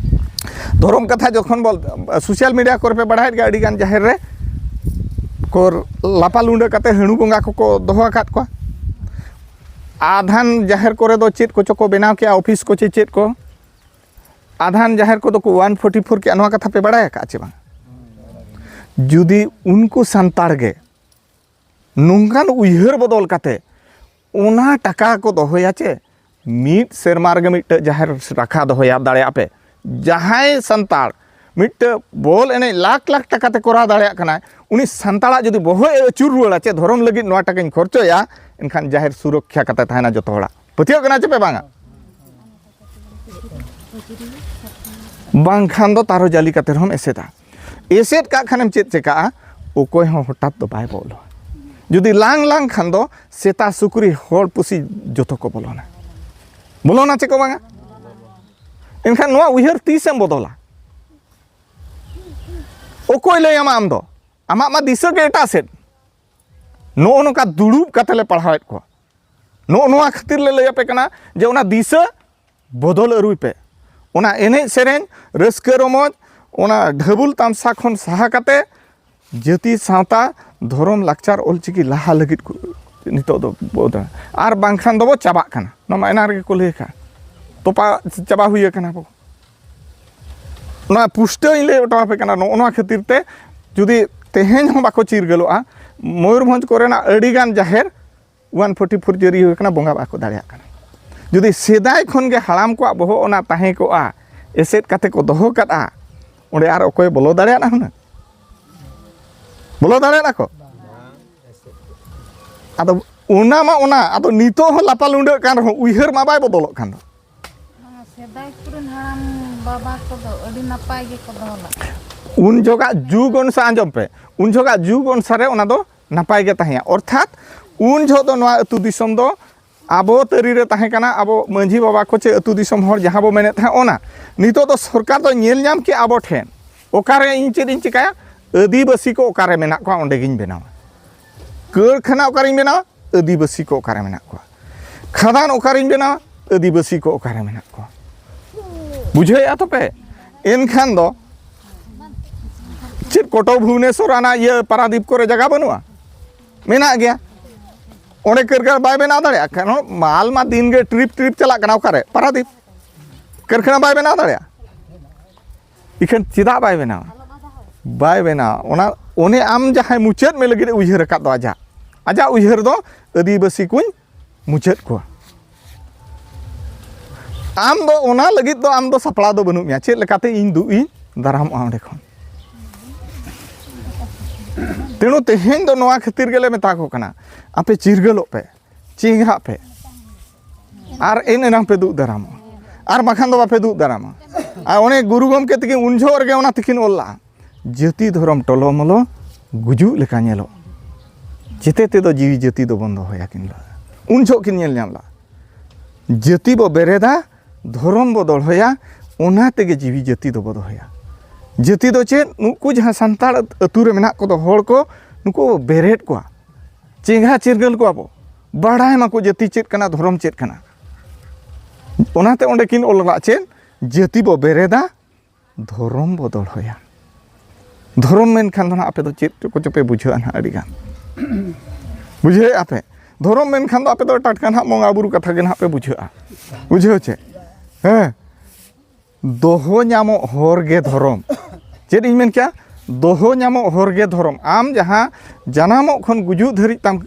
ᱫᱷᱚᱨᱚᱢ ᱠᱟᱛᱷᱟ ᱡᱚᱠᱷᱚᱱ ᱵᱚ, ᱥᱳᱥᱟᱞ ᱢᱤᱰᱤᱭᱟ ᱠᱚᱨᱮ ᱯᱮ ᱵᱟᱲᱟᱭᱮᱫ ᱜᱮᱭᱟ, ᱟᱹᱰᱤ ᱜᱟᱱ ᱡᱟᱦᱮᱨ ᱨᱮ ᱠᱚ ᱞᱟᱯᱟ ᱞᱩᱸᱰᱟᱹ ᱠᱟᱛᱮ ᱦᱟᱹᱬᱩ ᱵᱚᱸᱜᱟ ᱠᱚᱠᱚ ᱫᱚᱦᱚ ᱟᱠᱟᱫ ᱠᱚᱣᱟ᱾ ᱟᱫᱷᱟᱱ ᱡᱟᱦᱮᱨ ᱠᱚᱨᱮ ᱫᱚ ᱪᱮᱫ ᱠᱚᱪᱚ ᱠᱚ ᱵᱮᱱᱟᱣ ᱠᱮᱜᱼᱟ, ᱚᱯᱷᱤᱥ ᱠᱚ ᱪᱮ ᱪᱮᱫ ᱠᱚ᱾ ᱟᱫᱷᱟᱱ ᱡᱟᱦᱮᱨ ᱠᱚᱫᱚ ᱠᱚ ᱚᱣᱟᱱ ᱯᱷᱳᱨᱴᱤ ᱯᱷᱳᱨ ᱠᱮᱜᱼᱟ, ᱱᱚᱣᱟ ᱠᱟᱛᱷᱟ ᱯᱮ ᱵᱟᱲᱟᱭ ᱟᱠᱟᱫᱼᱟ ᱪᱮ ᱵᱟᱝ? ᱡᱩᱫᱤ ᱩᱱᱠᱩ ᱥᱟᱱᱛᱟᱲ ᱜᱮ ᱱᱚᱝᱠᱟᱱ ᱩᱭᱦᱟᱹᱨ ᱵᱚᱫᱚᱞ ᱠᱟᱛᱮ ᱚᱱᱟ ᱴᱟᱠᱟ ᱠᱚ ᱫᱚᱦᱚᱭᱟ ᱪᱮ, ᱢᱤᱫ ᱥᱮᱨᱢᱟ ᱨᱮᱜᱮ ᱢᱤᱫᱴᱟᱹᱝ ᱡᱟᱦᱮᱨ ᱨᱟᱠᱷᱟ ᱫᱚᱦᱚᱭᱟ ᱫᱟᱲᱮᱭᱟᱜᱼᱟ ᱯᱮ᱾ ᱡᱟᱦᱟᱸᱭ ᱥᱟᱱᱛᱟᱲ ᱢᱤᱫᱴᱟᱹᱝ ᱵᱚᱞ ᱮᱱᱮᱡ ᱞᱟᱠᱷ ᱞᱟᱠᱷ ᱴᱟᱠᱟ ᱛᱮ ᱠᱚᱨᱟᱣ ᱫᱟᱲᱮᱭᱟᱜ ᱠᱟᱱᱟᱭ, ᱩᱱᱤ ᱥᱟᱱᱛᱟᱲᱟᱜ ᱡᱩᱫᱤ ᱵᱚᱦᱚᱜ ᱮ ᱟᱹᱪᱩᱨ ᱨᱩᱣᱟᱹᱲᱟ ᱪᱮ, ᱫᱷᱚᱨᱚᱢ ᱞᱟᱹᱜᱤᱫ ᱱᱚᱣᱟ ᱴᱟᱠᱟᱧ ᱠᱷᱚᱨᱪᱚᱭᱟ, ᱮᱱᱠᱷᱟᱱ ᱡᱟᱦᱮᱨ ᱥᱩᱨᱚᱠᱠᱷᱟ ᱠᱟᱛᱮ ᱛᱟᱦᱮᱱᱟ ᱡᱚᱛᱚ ᱦᱚᱲᱟᱜ᱾ ᱯᱟᱹᱛᱭᱟᱹᱜ ᱠᱟᱱᱟ ᱪᱮ ᱯᱮ ᱵᱟᱝᱟ? ᱵᱟᱝᱠᱷᱟᱱ ᱫᱚ ᱛᱟᱨᱚ ᱡᱟᱹᱞᱤ ᱠᱟᱛᱮ ᱨᱮᱦᱚᱸᱢ ᱮᱥᱮᱫᱟ᱾ ᱮᱥᱮᱫ ᱠᱟᱜ ᱠᱷᱟᱱᱮᱢ ᱪᱮᱫ ᱪᱮᱠᱟᱜᱼᱟ? ᱚᱠᱚᱭ ᱦᱚᱸ ᱦᱚᱴᱟᱛ ᱫᱚ ᱵᱟᱭ ᱵᱚᱞᱚᱜᱼᱟ᱾ ᱡᱩᱫᱤ ᱞᱟᱝ ᱞᱟᱝ ᱠᱷᱟᱱ ᱫᱚ ᱥᱮᱛᱟ, ᱥᱩᱠᱨᱤ, ᱦᱚᱲ, ᱯᱩᱥᱤ ᱡᱚᱛᱚ ᱠᱚ ᱵᱚᱞᱚᱱᱟ᱾ ᱵᱚᱞᱚᱱᱟ ᱪᱮ ᱠᱚ ᱵᱟᱝᱟ? ᱮᱱᱠᱷᱟᱱ ᱱᱚᱣᱟ ᱩᱭᱦᱟᱹᱨ ᱛᱤᱥᱮᱢ ᱵᱚᱫᱚᱞᱟ? ᱚᱠᱚᱭ ᱞᱟᱹᱭ ᱟᱢᱟ ᱟᱢ ᱫᱚ? ᱟᱢᱟᱜ ᱢᱟ ᱫᱤᱥᱟᱹ ᱜᱮ ᱮᱴᱟᱜ ᱥᱮᱫ᱾ ᱱᱚᱜᱼᱚ ᱱᱚᱝᱠᱟ ᱫᱩᱲᱩᱵ ᱠᱟᱛᱮ ᱞᱮ ᱯᱟᱲᱦᱟᱣᱮᱫ ᱠᱚᱣᱟ᱾ ᱱᱚᱜᱼᱚ ᱱᱚᱣᱟ ᱠᱷᱟᱹᱛᱤᱨ ᱞᱮ ᱞᱟᱹᱭ ᱟᱯᱮ ᱠᱟᱱᱟ ᱡᱮ ᱚᱱᱟ ᱫᱤᱥᱟᱹ ᱵᱚᱫᱚᱞ ᱟᱹᱨᱩᱭ ᱯᱮ᱾ ᱚᱱᱟ ᱮᱱᱮᱡ ᱥᱮᱨᱮᱧ, ᱨᱟᱹᱥᱠᱟᱹ ᱨᱚᱢᱚᱡᱽ, ᱚᱱᱟ ᱰᱷᱟᱹᱵᱩᱞ ᱛᱟᱢᱥᱟ ᱠᱷᱚᱱ ᱥᱟᱦᱟ ᱠᱟᱛᱮ ᱡᱟᱹᱛᱤ, ᱥᱟᱶᱛᱟ, ᱫᱷᱚᱨᱚᱢ, ᱞᱟᱠᱪᱟᱨ, ᱚᱞᱪᱤᱠᱤ ᱞᱟᱦᱟ ᱞᱟᱹᱜᱤᱫ ᱠᱚ ᱱᱤᱛᱚᱜ ᱫᱚ ᱵᱚ ᱫᱟᱬᱟ-, ᱟᱨ ᱵᱟᱝᱠᱷᱟᱱ ᱫᱚᱵᱚ ᱪᱟᱵᱟᱜ ᱠᱟᱱᱟ᱾ ᱱᱚᱣᱟ ᱢᱟ ᱮᱱᱟᱝ ᱨᱮᱜᱮ ᱠᱚ ᱞᱟᱹᱭ ᱟᱠᱟᱫ, ᱛᱚᱯᱟ ᱪᱟᱵᱟ ᱦᱩᱭ ᱟᱠᱟᱱᱟ ᱵᱚ᱾ ᱱᱚᱣᱟ ᱯᱩᱥᱴᱟᱹᱣ ᱤᱧ ᱞᱟᱹᱭ ᱦᱚᱴᱚ ᱟᱯᱮ ᱠᱟᱱᱟ᱾ ᱱᱚᱜᱼᱚ ᱱᱚᱣᱟ ᱠᱷᱟᱹᱛᱤᱨ ᱛᱮ ᱡᱩᱫᱤ ᱛᱮᱦᱮᱧ ᱦᱚᱸ ᱵᱟᱠᱚ ᱪᱤᱨᱜᱟᱹᱞᱚᱜᱼᱟ, ᱢᱚᱭᱩᱨᱵᱷᱚᱸᱡᱽ ᱠᱚᱨᱮᱱᱟᱜ ᱟᱹᱰᱤᱜᱟᱱ ᱡᱟᱦᱮᱨ ᱚᱣᱟᱱ ᱯᱷᱳᱨᱴᱤ ᱯᱷᱳᱨ ᱡᱟᱹᱨᱤ ᱦᱩᱭ ᱟᱠᱟᱱᱟ, ᱵᱚᱸᱜᱟ ᱵᱟᱠᱚ ᱫᱟᱲᱮᱭᱟᱜ ᱠᱟᱱᱟ᱾ ᱡᱩᱫᱤ ᱥᱮᱫᱟᱭ ᱠᱷᱚᱱ ᱜᱮ ᱦᱟᱲᱟᱢ ᱠᱚᱣᱟᱜ ᱵᱚᱦᱚᱜ ᱚᱱᱟ ᱛᱟᱦᱮᱸ ᱠᱚᱜᱼᱟ, ᱮᱥᱮᱫ ᱠᱟᱛᱮ ᱠᱚ ᱫᱚᱦᱚ ᱠᱟᱫᱼᱟ, ᱚᱸᱰᱮ ᱟᱨ ᱚᱠᱚᱭ ᱵᱚᱞᱚ ᱫᱟᱲᱮᱭᱟᱜᱼᱟ ᱦᱩᱱᱟᱹᱝ? ᱵᱚᱞᱚ ᱫᱟᱲᱮᱭᱟᱜᱼᱟ ᱠᱚ? ᱟᱫᱚ ᱚᱱᱟ ᱢᱟ ᱚᱱᱟ, ᱟᱫᱚ ᱱᱤᱛᱚᱜ ᱦᱚᱸ ᱞᱟᱯᱟ ᱞᱩᱸᱰᱟᱹᱜ ᱠᱟᱱ ᱨᱮᱦᱚᱸ ᱩᱭᱦᱟᱹᱨ ᱢᱟ ᱵᱟᱭ ᱵᱚᱫᱚᱞᱚᱜ ᱠᱟᱱ ᱫᱚ᱾ ᱵᱟᱝᱟ, ᱥᱮᱫᱟᱭ ᱠᱚᱨᱮᱱ ᱦᱟᱲᱟᱢ ᱵᱟᱵᱟ ᱠᱚᱫᱚ ᱟᱹᱰᱤ ᱱᱟᱯᱟᱭ ᱜᱮᱠᱚ ᱫᱚᱦᱚ ᱞᱮᱫ᱾ ᱩᱱ ᱡᱚᱦᱚᱜᱟᱜ ᱡᱩᱜᱽ ᱚᱱᱩᱥᱟᱨ, ᱟᱸᱡᱚᱢ ᱯᱮ, ᱩᱱ ᱡᱚᱦᱚᱜᱟᱜ ᱡᱩᱜᱽ ᱚᱱᱩᱥᱟᱨᱮ ᱚᱱᱟ ᱫᱚ ᱱᱟᱯᱟᱭ ᱜᱮ ᱛᱟᱦᱮᱸᱭᱟ᱾ ᱚᱨᱛᱷᱟᱛ ᱩᱱ ᱡᱚᱦᱚᱜ ᱫᱚ ᱱᱚᱣᱟ ᱟᱹᱛᱩ ᱫᱤᱥᱚᱢ ᱫᱚ ᱟᱵᱚ ᱛᱟᱹᱨᱤ ᱨᱮ ᱛᱟᱦᱮᱸ ᱠᱟᱱᱟ, ᱟᱵᱚ ᱢᱟᱹᱡᱷᱤ ᱵᱟᱵᱟ ᱠᱚ ᱪᱮ ᱟᱹᱛᱩ ᱫᱤᱥᱚᱢ ᱦᱚᱲ ᱡᱟᱦᱟᱸ ᱵᱚ ᱢᱮᱱᱮᱫ ᱛᱟᱦᱮᱸᱫ ᱚᱱᱟ᱾ ᱱᱤᱛᱚᱜ ᱫᱚ ᱥᱚᱨᱠᱟᱨ ᱫᱚ ᱧᱮᱞ ᱧᱟᱢ ᱠᱮᱫ ᱟᱵᱚ ᱴᱷᱮᱱ, ᱚᱠᱟᱨᱮ ᱤᱧ ᱪᱮᱫ ᱤᱧ ᱪᱤᱠᱟᱹᱭᱟ, ᱟᱹᱫᱤᱵᱟᱹᱥᱤ ᱠᱚ ᱚᱠᱟᱨᱮ ᱢᱮᱱᱟᱜ ᱠᱚᱣᱟ ᱚᱸᱰᱮ ᱜᱤᱧ ᱵᱮᱱᱟᱣᱟ᱾ ᱠᱟᱹᱨᱠᱷᱟᱱᱟ ᱚᱠᱟᱨᱤᱧ ᱵᱮᱱᱟᱣᱟ? ᱟᱹᱫᱤᱵᱟᱹᱥᱤ ᱠᱚ ᱚᱠᱟᱨᱮ ᱢᱮᱱᱟᱜ ᱠᱚᱣᱟ? ᱠᱷᱟᱫᱟᱱ ᱚᱠᱟᱨᱤᱧ ᱵᱮᱱᱟᱣᱟ? ᱟᱹᱫᱤᱵᱟᱹᱥᱤ ᱠᱚ ᱚᱠᱟᱨᱮ ᱢᱮᱱᱟᱜ ᱠᱚᱣᱟ? ᱵᱩᱡᱷᱟᱹᱣᱮᱫᱼᱟ ᱛᱚᱯᱮ? ᱮᱱᱠᱷᱟᱱ ᱫᱚ ᱪᱮᱫ ᱠᱚᱴᱚᱠ ᱵᱷᱩᱵᱽᱱᱮᱥᱚᱨ ᱟᱱᱟ ᱤᱭᱟᱹ ᱯᱟᱨᱟᱫᱤᱯ ᱠᱚᱨᱮ ᱡᱟᱭᱜᱟ ᱵᱟᱹᱱᱩᱜᱼᱟ? ᱢᱮᱱᱟᱜ ᱜᱮᱭᱟ᱾ ᱚᱸᱰᱮ ᱠᱟᱹᱨᱠᱷᱟᱱᱟ ᱵᱟᱭ ᱵᱮᱱᱟᱣ ᱫᱟᱲᱮᱭᱟᱜᱼᱟ, ᱠᱟᱨᱚᱱ ᱢᱟᱞ ᱢᱟ ᱫᱤᱱ ᱜᱮ ᱴᱨᱤᱯ ᱴᱨᱤᱯ ᱪᱟᱞᱟᱜ ᱠᱟᱱᱟ᱾ ᱚᱠᱟᱨᱮ? ᱯᱟᱨᱟᱫᱤᱯ᱾ ᱠᱟᱹᱨᱠᱷᱟᱱᱟ ᱵᱟᱭ ᱵᱮᱱᱟᱣ ᱫᱟᱲᱮᱭᱟᱜᱼᱟ᱾ ᱤᱠᱷᱟᱹᱱ ᱪᱮᱫᱟᱜ ᱵᱟᱭ ᱵᱮᱱᱟᱣᱟ? ᱵᱟᱭ ᱵᱮᱱᱟᱣᱟ᱾ ᱚᱱᱟ, ᱚᱱᱮ ᱟᱢ ᱡᱟᱦᱟᱸᱭ ᱢᱩᱪᱟᱹᱫ ᱢᱮ ᱞᱟᱹᱜᱤᱫ ᱮ ᱩᱭᱦᱟᱹᱨ ᱟᱠᱟᱫ ᱫᱚ, ᱟᱡᱟᱜ, ᱟᱡᱟᱜ ᱩᱭᱦᱟᱹᱨ ᱫᱚ ᱟᱹᱫᱤᱵᱟᱹᱥᱤ ᱠᱚᱧ ᱢᱩᱪᱟᱹᱫ ᱠᱚᱣᱟ᱾ ᱟᱢ ᱫᱚ ᱚᱱᱟ ᱞᱟᱹᱜᱤᱫ ᱫᱚ ᱟᱢ ᱫᱚ ᱥᱟᱯᱲᱟᱣ ᱫᱚ ᱵᱟᱹᱱᱩᱜ ᱢᱮᱭᱟ, ᱪᱮᱫ ᱞᱮᱠᱟᱛᱮ ᱤᱧ ᱫᱩᱜ ᱤᱧ ᱫᱟᱨᱟᱢᱚᱜᱼᱟ ᱚᱸᱰᱮ ᱠᱷᱚᱱ᱾ ᱛᱮᱬᱩ ᱛᱮᱦᱮᱧ ᱫᱚ ᱱᱚᱣᱟ ᱠᱷᱟᱹᱛᱤᱨ ᱜᱮᱞᱮ ᱢᱮᱛᱟ ᱠᱚ ᱠᱟᱱᱟ, ᱟᱯᱮ ᱪᱤᱨᱜᱟᱹᱞᱚᱜ ᱯᱮ, ᱪᱮᱸᱜᱷᱟᱜ ᱯᱮ, ᱟᱨ ᱮᱱ ᱮᱱᱟᱝ ᱯᱮ ᱫᱩᱜ ᱫᱟᱨᱟᱢᱚᱜᱼᱟ᱾ ᱟᱨ ᱵᱟᱠᱷᱟᱱ ᱫᱚ ᱵᱟᱯᱮ ᱫᱩᱜ ᱫᱟᱨᱟᱢᱟ᱾ ᱟᱨ ᱚᱱᱮ ᱜᱩᱨᱩ ᱜᱚᱢᱠᱮ ᱛᱟᱹᱠᱤᱱ ᱩᱱ ᱡᱚᱦᱚᱜ ᱨᱮᱜᱮ ᱚᱱᱟ ᱛᱮᱠᱤᱱ ᱚᱞ ᱞᱟᱜᱼᱟ, ᱡᱟᱹᱛᱤ ᱫᱷᱚᱨᱚᱢ ᱴᱚᱞᱚᱢᱚᱞᱚ ᱜᱩᱡᱩᱜ ᱞᱮᱠᱟ ᱧᱮᱞᱚᱜ, ᱡᱮᱛᱮ ᱛᱮᱫᱚ ᱡᱤᱣᱤ ᱡᱟᱹᱛᱤ ᱫᱚᱵᱚᱱ ᱫᱚᱦᱚᱭᱟ ᱠᱤᱱ ᱞᱟᱜᱼᱟ᱾ ᱩᱱ ᱡᱚᱦᱚᱜ ᱠᱤᱱ ᱧᱮᱞ ᱧᱟᱢ ᱞᱟᱜᱼᱟ, ᱡᱟᱹᱛᱤ ᱵᱚ ᱵᱮᱨᱮᱫᱟ, ᱫᱷᱚᱨᱚᱢ ᱵᱚ ᱫᱚᱦᱚᱭᱟ, ᱚᱱᱟ ᱛᱮᱜᱮ ᱡᱤᱣᱤ ᱡᱟᱹᱛᱤ ᱫᱚᱵᱚ ᱫᱚᱦᱚᱭᱟ᱾ ᱡᱟᱹᱛᱤ ᱫᱚ ᱪᱮᱫ? ᱱᱩᱠᱩ ᱡᱟᱦᱟᱸ ᱥᱟᱱᱛᱟᱲ ᱟᱹᱛᱩ ᱨᱮ ᱢᱮᱱᱟᱜ ᱠᱚᱫᱚ ᱦᱚᱲ ᱠᱚ, ᱱᱩᱠᱩ ᱵᱚ ᱵᱮᱨᱮᱫ ᱠᱚᱣᱟ, ᱪᱮᱸᱜᱷᱟ ᱪᱤᱨᱜᱟᱹᱞ ᱠᱚᱣᱟ ᱵᱚ, ᱵᱟᱲᱟᱭ ᱢᱟᱠᱚ ᱡᱟᱹᱛᱤ ᱪᱮᱫ ᱠᱟᱱᱟ, ᱫᱷᱚᱨᱚᱢ ᱪᱮᱫ ᱠᱟᱱᱟ᱾ ᱚᱱᱟᱛᱮ ᱚᱸᱰᱮ ᱠᱤᱱ ᱚᱞ ᱞᱟᱜᱼᱟ ᱪᱮᱫ? ᱡᱟᱹᱛᱤ ᱵᱚ ᱵᱮᱨᱮᱫᱟ, ᱫᱷᱚᱨᱚᱢ ᱵᱚ ᱫᱚᱦᱚᱭᱟ᱾ ᱫᱷᱚᱨᱚᱢ ᱢᱮᱱᱠᱷᱟᱱ ᱫᱚ ᱱᱟᱦᱟᱜ ᱟᱯᱮ ᱫᱚ ᱪᱮᱫ ᱠᱚᱪᱚ ᱯᱮ ᱵᱩᱡᱷᱟᱹᱣᱟ ᱱᱟᱦᱟᱜ ᱟᱹᱰᱤ ᱜᱟᱱ᱾ ᱵᱩᱡᱷᱟᱹᱣᱮᱫᱼᱟ ᱯᱮ? ᱫᱷᱚᱨᱚᱢ ᱢᱮᱱᱠᱷᱟᱱ ᱫᱚ ᱟᱯᱮ ᱫᱚ ᱴᱟᱴᱠᱟ ᱱᱟᱦᱟᱜ ᱵᱚᱸᱜᱟ ᱵᱩᱨᱩ ᱠᱟᱛᱷᱟ ᱜᱮ ᱱᱟᱦᱟᱜ ᱯᱮ ᱵᱩᱡᱷᱟᱹᱜᱼᱟ᱾ ᱵᱩᱡᱷᱟᱹᱣ ᱪᱮ? ᱦᱮᱸ᱾ ᱫᱚᱦᱚ ᱧᱟᱢᱚᱜ ᱦᱚᱨ ᱜᱮ ᱫᱷᱚᱨᱚᱢ᱾ ᱪᱮᱫ ᱤᱧ ᱢᱮᱱ ᱠᱮᱜᱼᱟ? ᱫᱚᱦᱚ ᱧᱟᱢᱚᱜ ᱦᱚᱨ ᱜᱮ ᱫᱷᱚᱨᱚᱢ᱾ ᱟᱢ ᱡᱟᱦᱟᱸ ᱡᱟᱱᱟᱢᱚᱜ ᱠᱷᱚᱱ ᱜᱩᱡᱩᱜ ᱫᱷᱟᱹᱨᱤᱡ ᱛᱟᱢ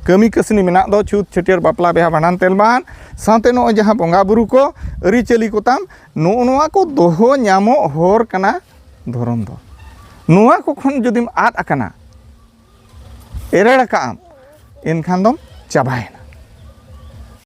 ᱠᱟᱹᱢᱤ ᱠᱟᱹᱥᱱᱤ ᱢᱮᱱᱟᱜ ᱫᱚ, ᱪᱷᱩᱛ, ᱪᱷᱟᱹᱴᱭᱟᱹᱨ, ᱵᱟᱯᱞᱟ, ᱵᱤᱦᱟ, ᱵᱷᱟᱸᱰᱟᱱ, ᱛᱮᱞᱵᱟᱱ, ᱥᱟᱶᱛᱮ ᱱᱚᱜᱼᱚᱭ ᱡᱟᱦᱟᱸ ᱵᱚᱸᱜᱟ ᱵᱩᱨᱩ ᱠᱚ, ᱟᱹᱨᱤᱪᱟᱹᱞᱤ ᱠᱚ ᱛᱟᱢ, ᱱᱚᱜᱼᱚ ᱱᱚᱣᱟ ᱠᱚ ᱫᱚᱦᱚ ᱧᱟᱢᱚᱜ ᱦᱚᱨ ᱠᱟᱱᱟ ᱫᱷᱚᱨᱚᱢ ᱫᱚ᱾ ᱱᱚᱣᱟ ᱠᱚ ᱠᱷᱚᱱ ᱡᱩᱫᱤᱢ ᱟᱫ ᱟᱠᱟᱱᱟ, ᱮᱨᱮᱲ ᱟᱠᱟᱫ ᱟᱢ, ᱮᱱᱠᱷᱟᱱ ᱫᱚᱢ ᱪᱟᱵᱟᱭᱮᱱᱟ᱾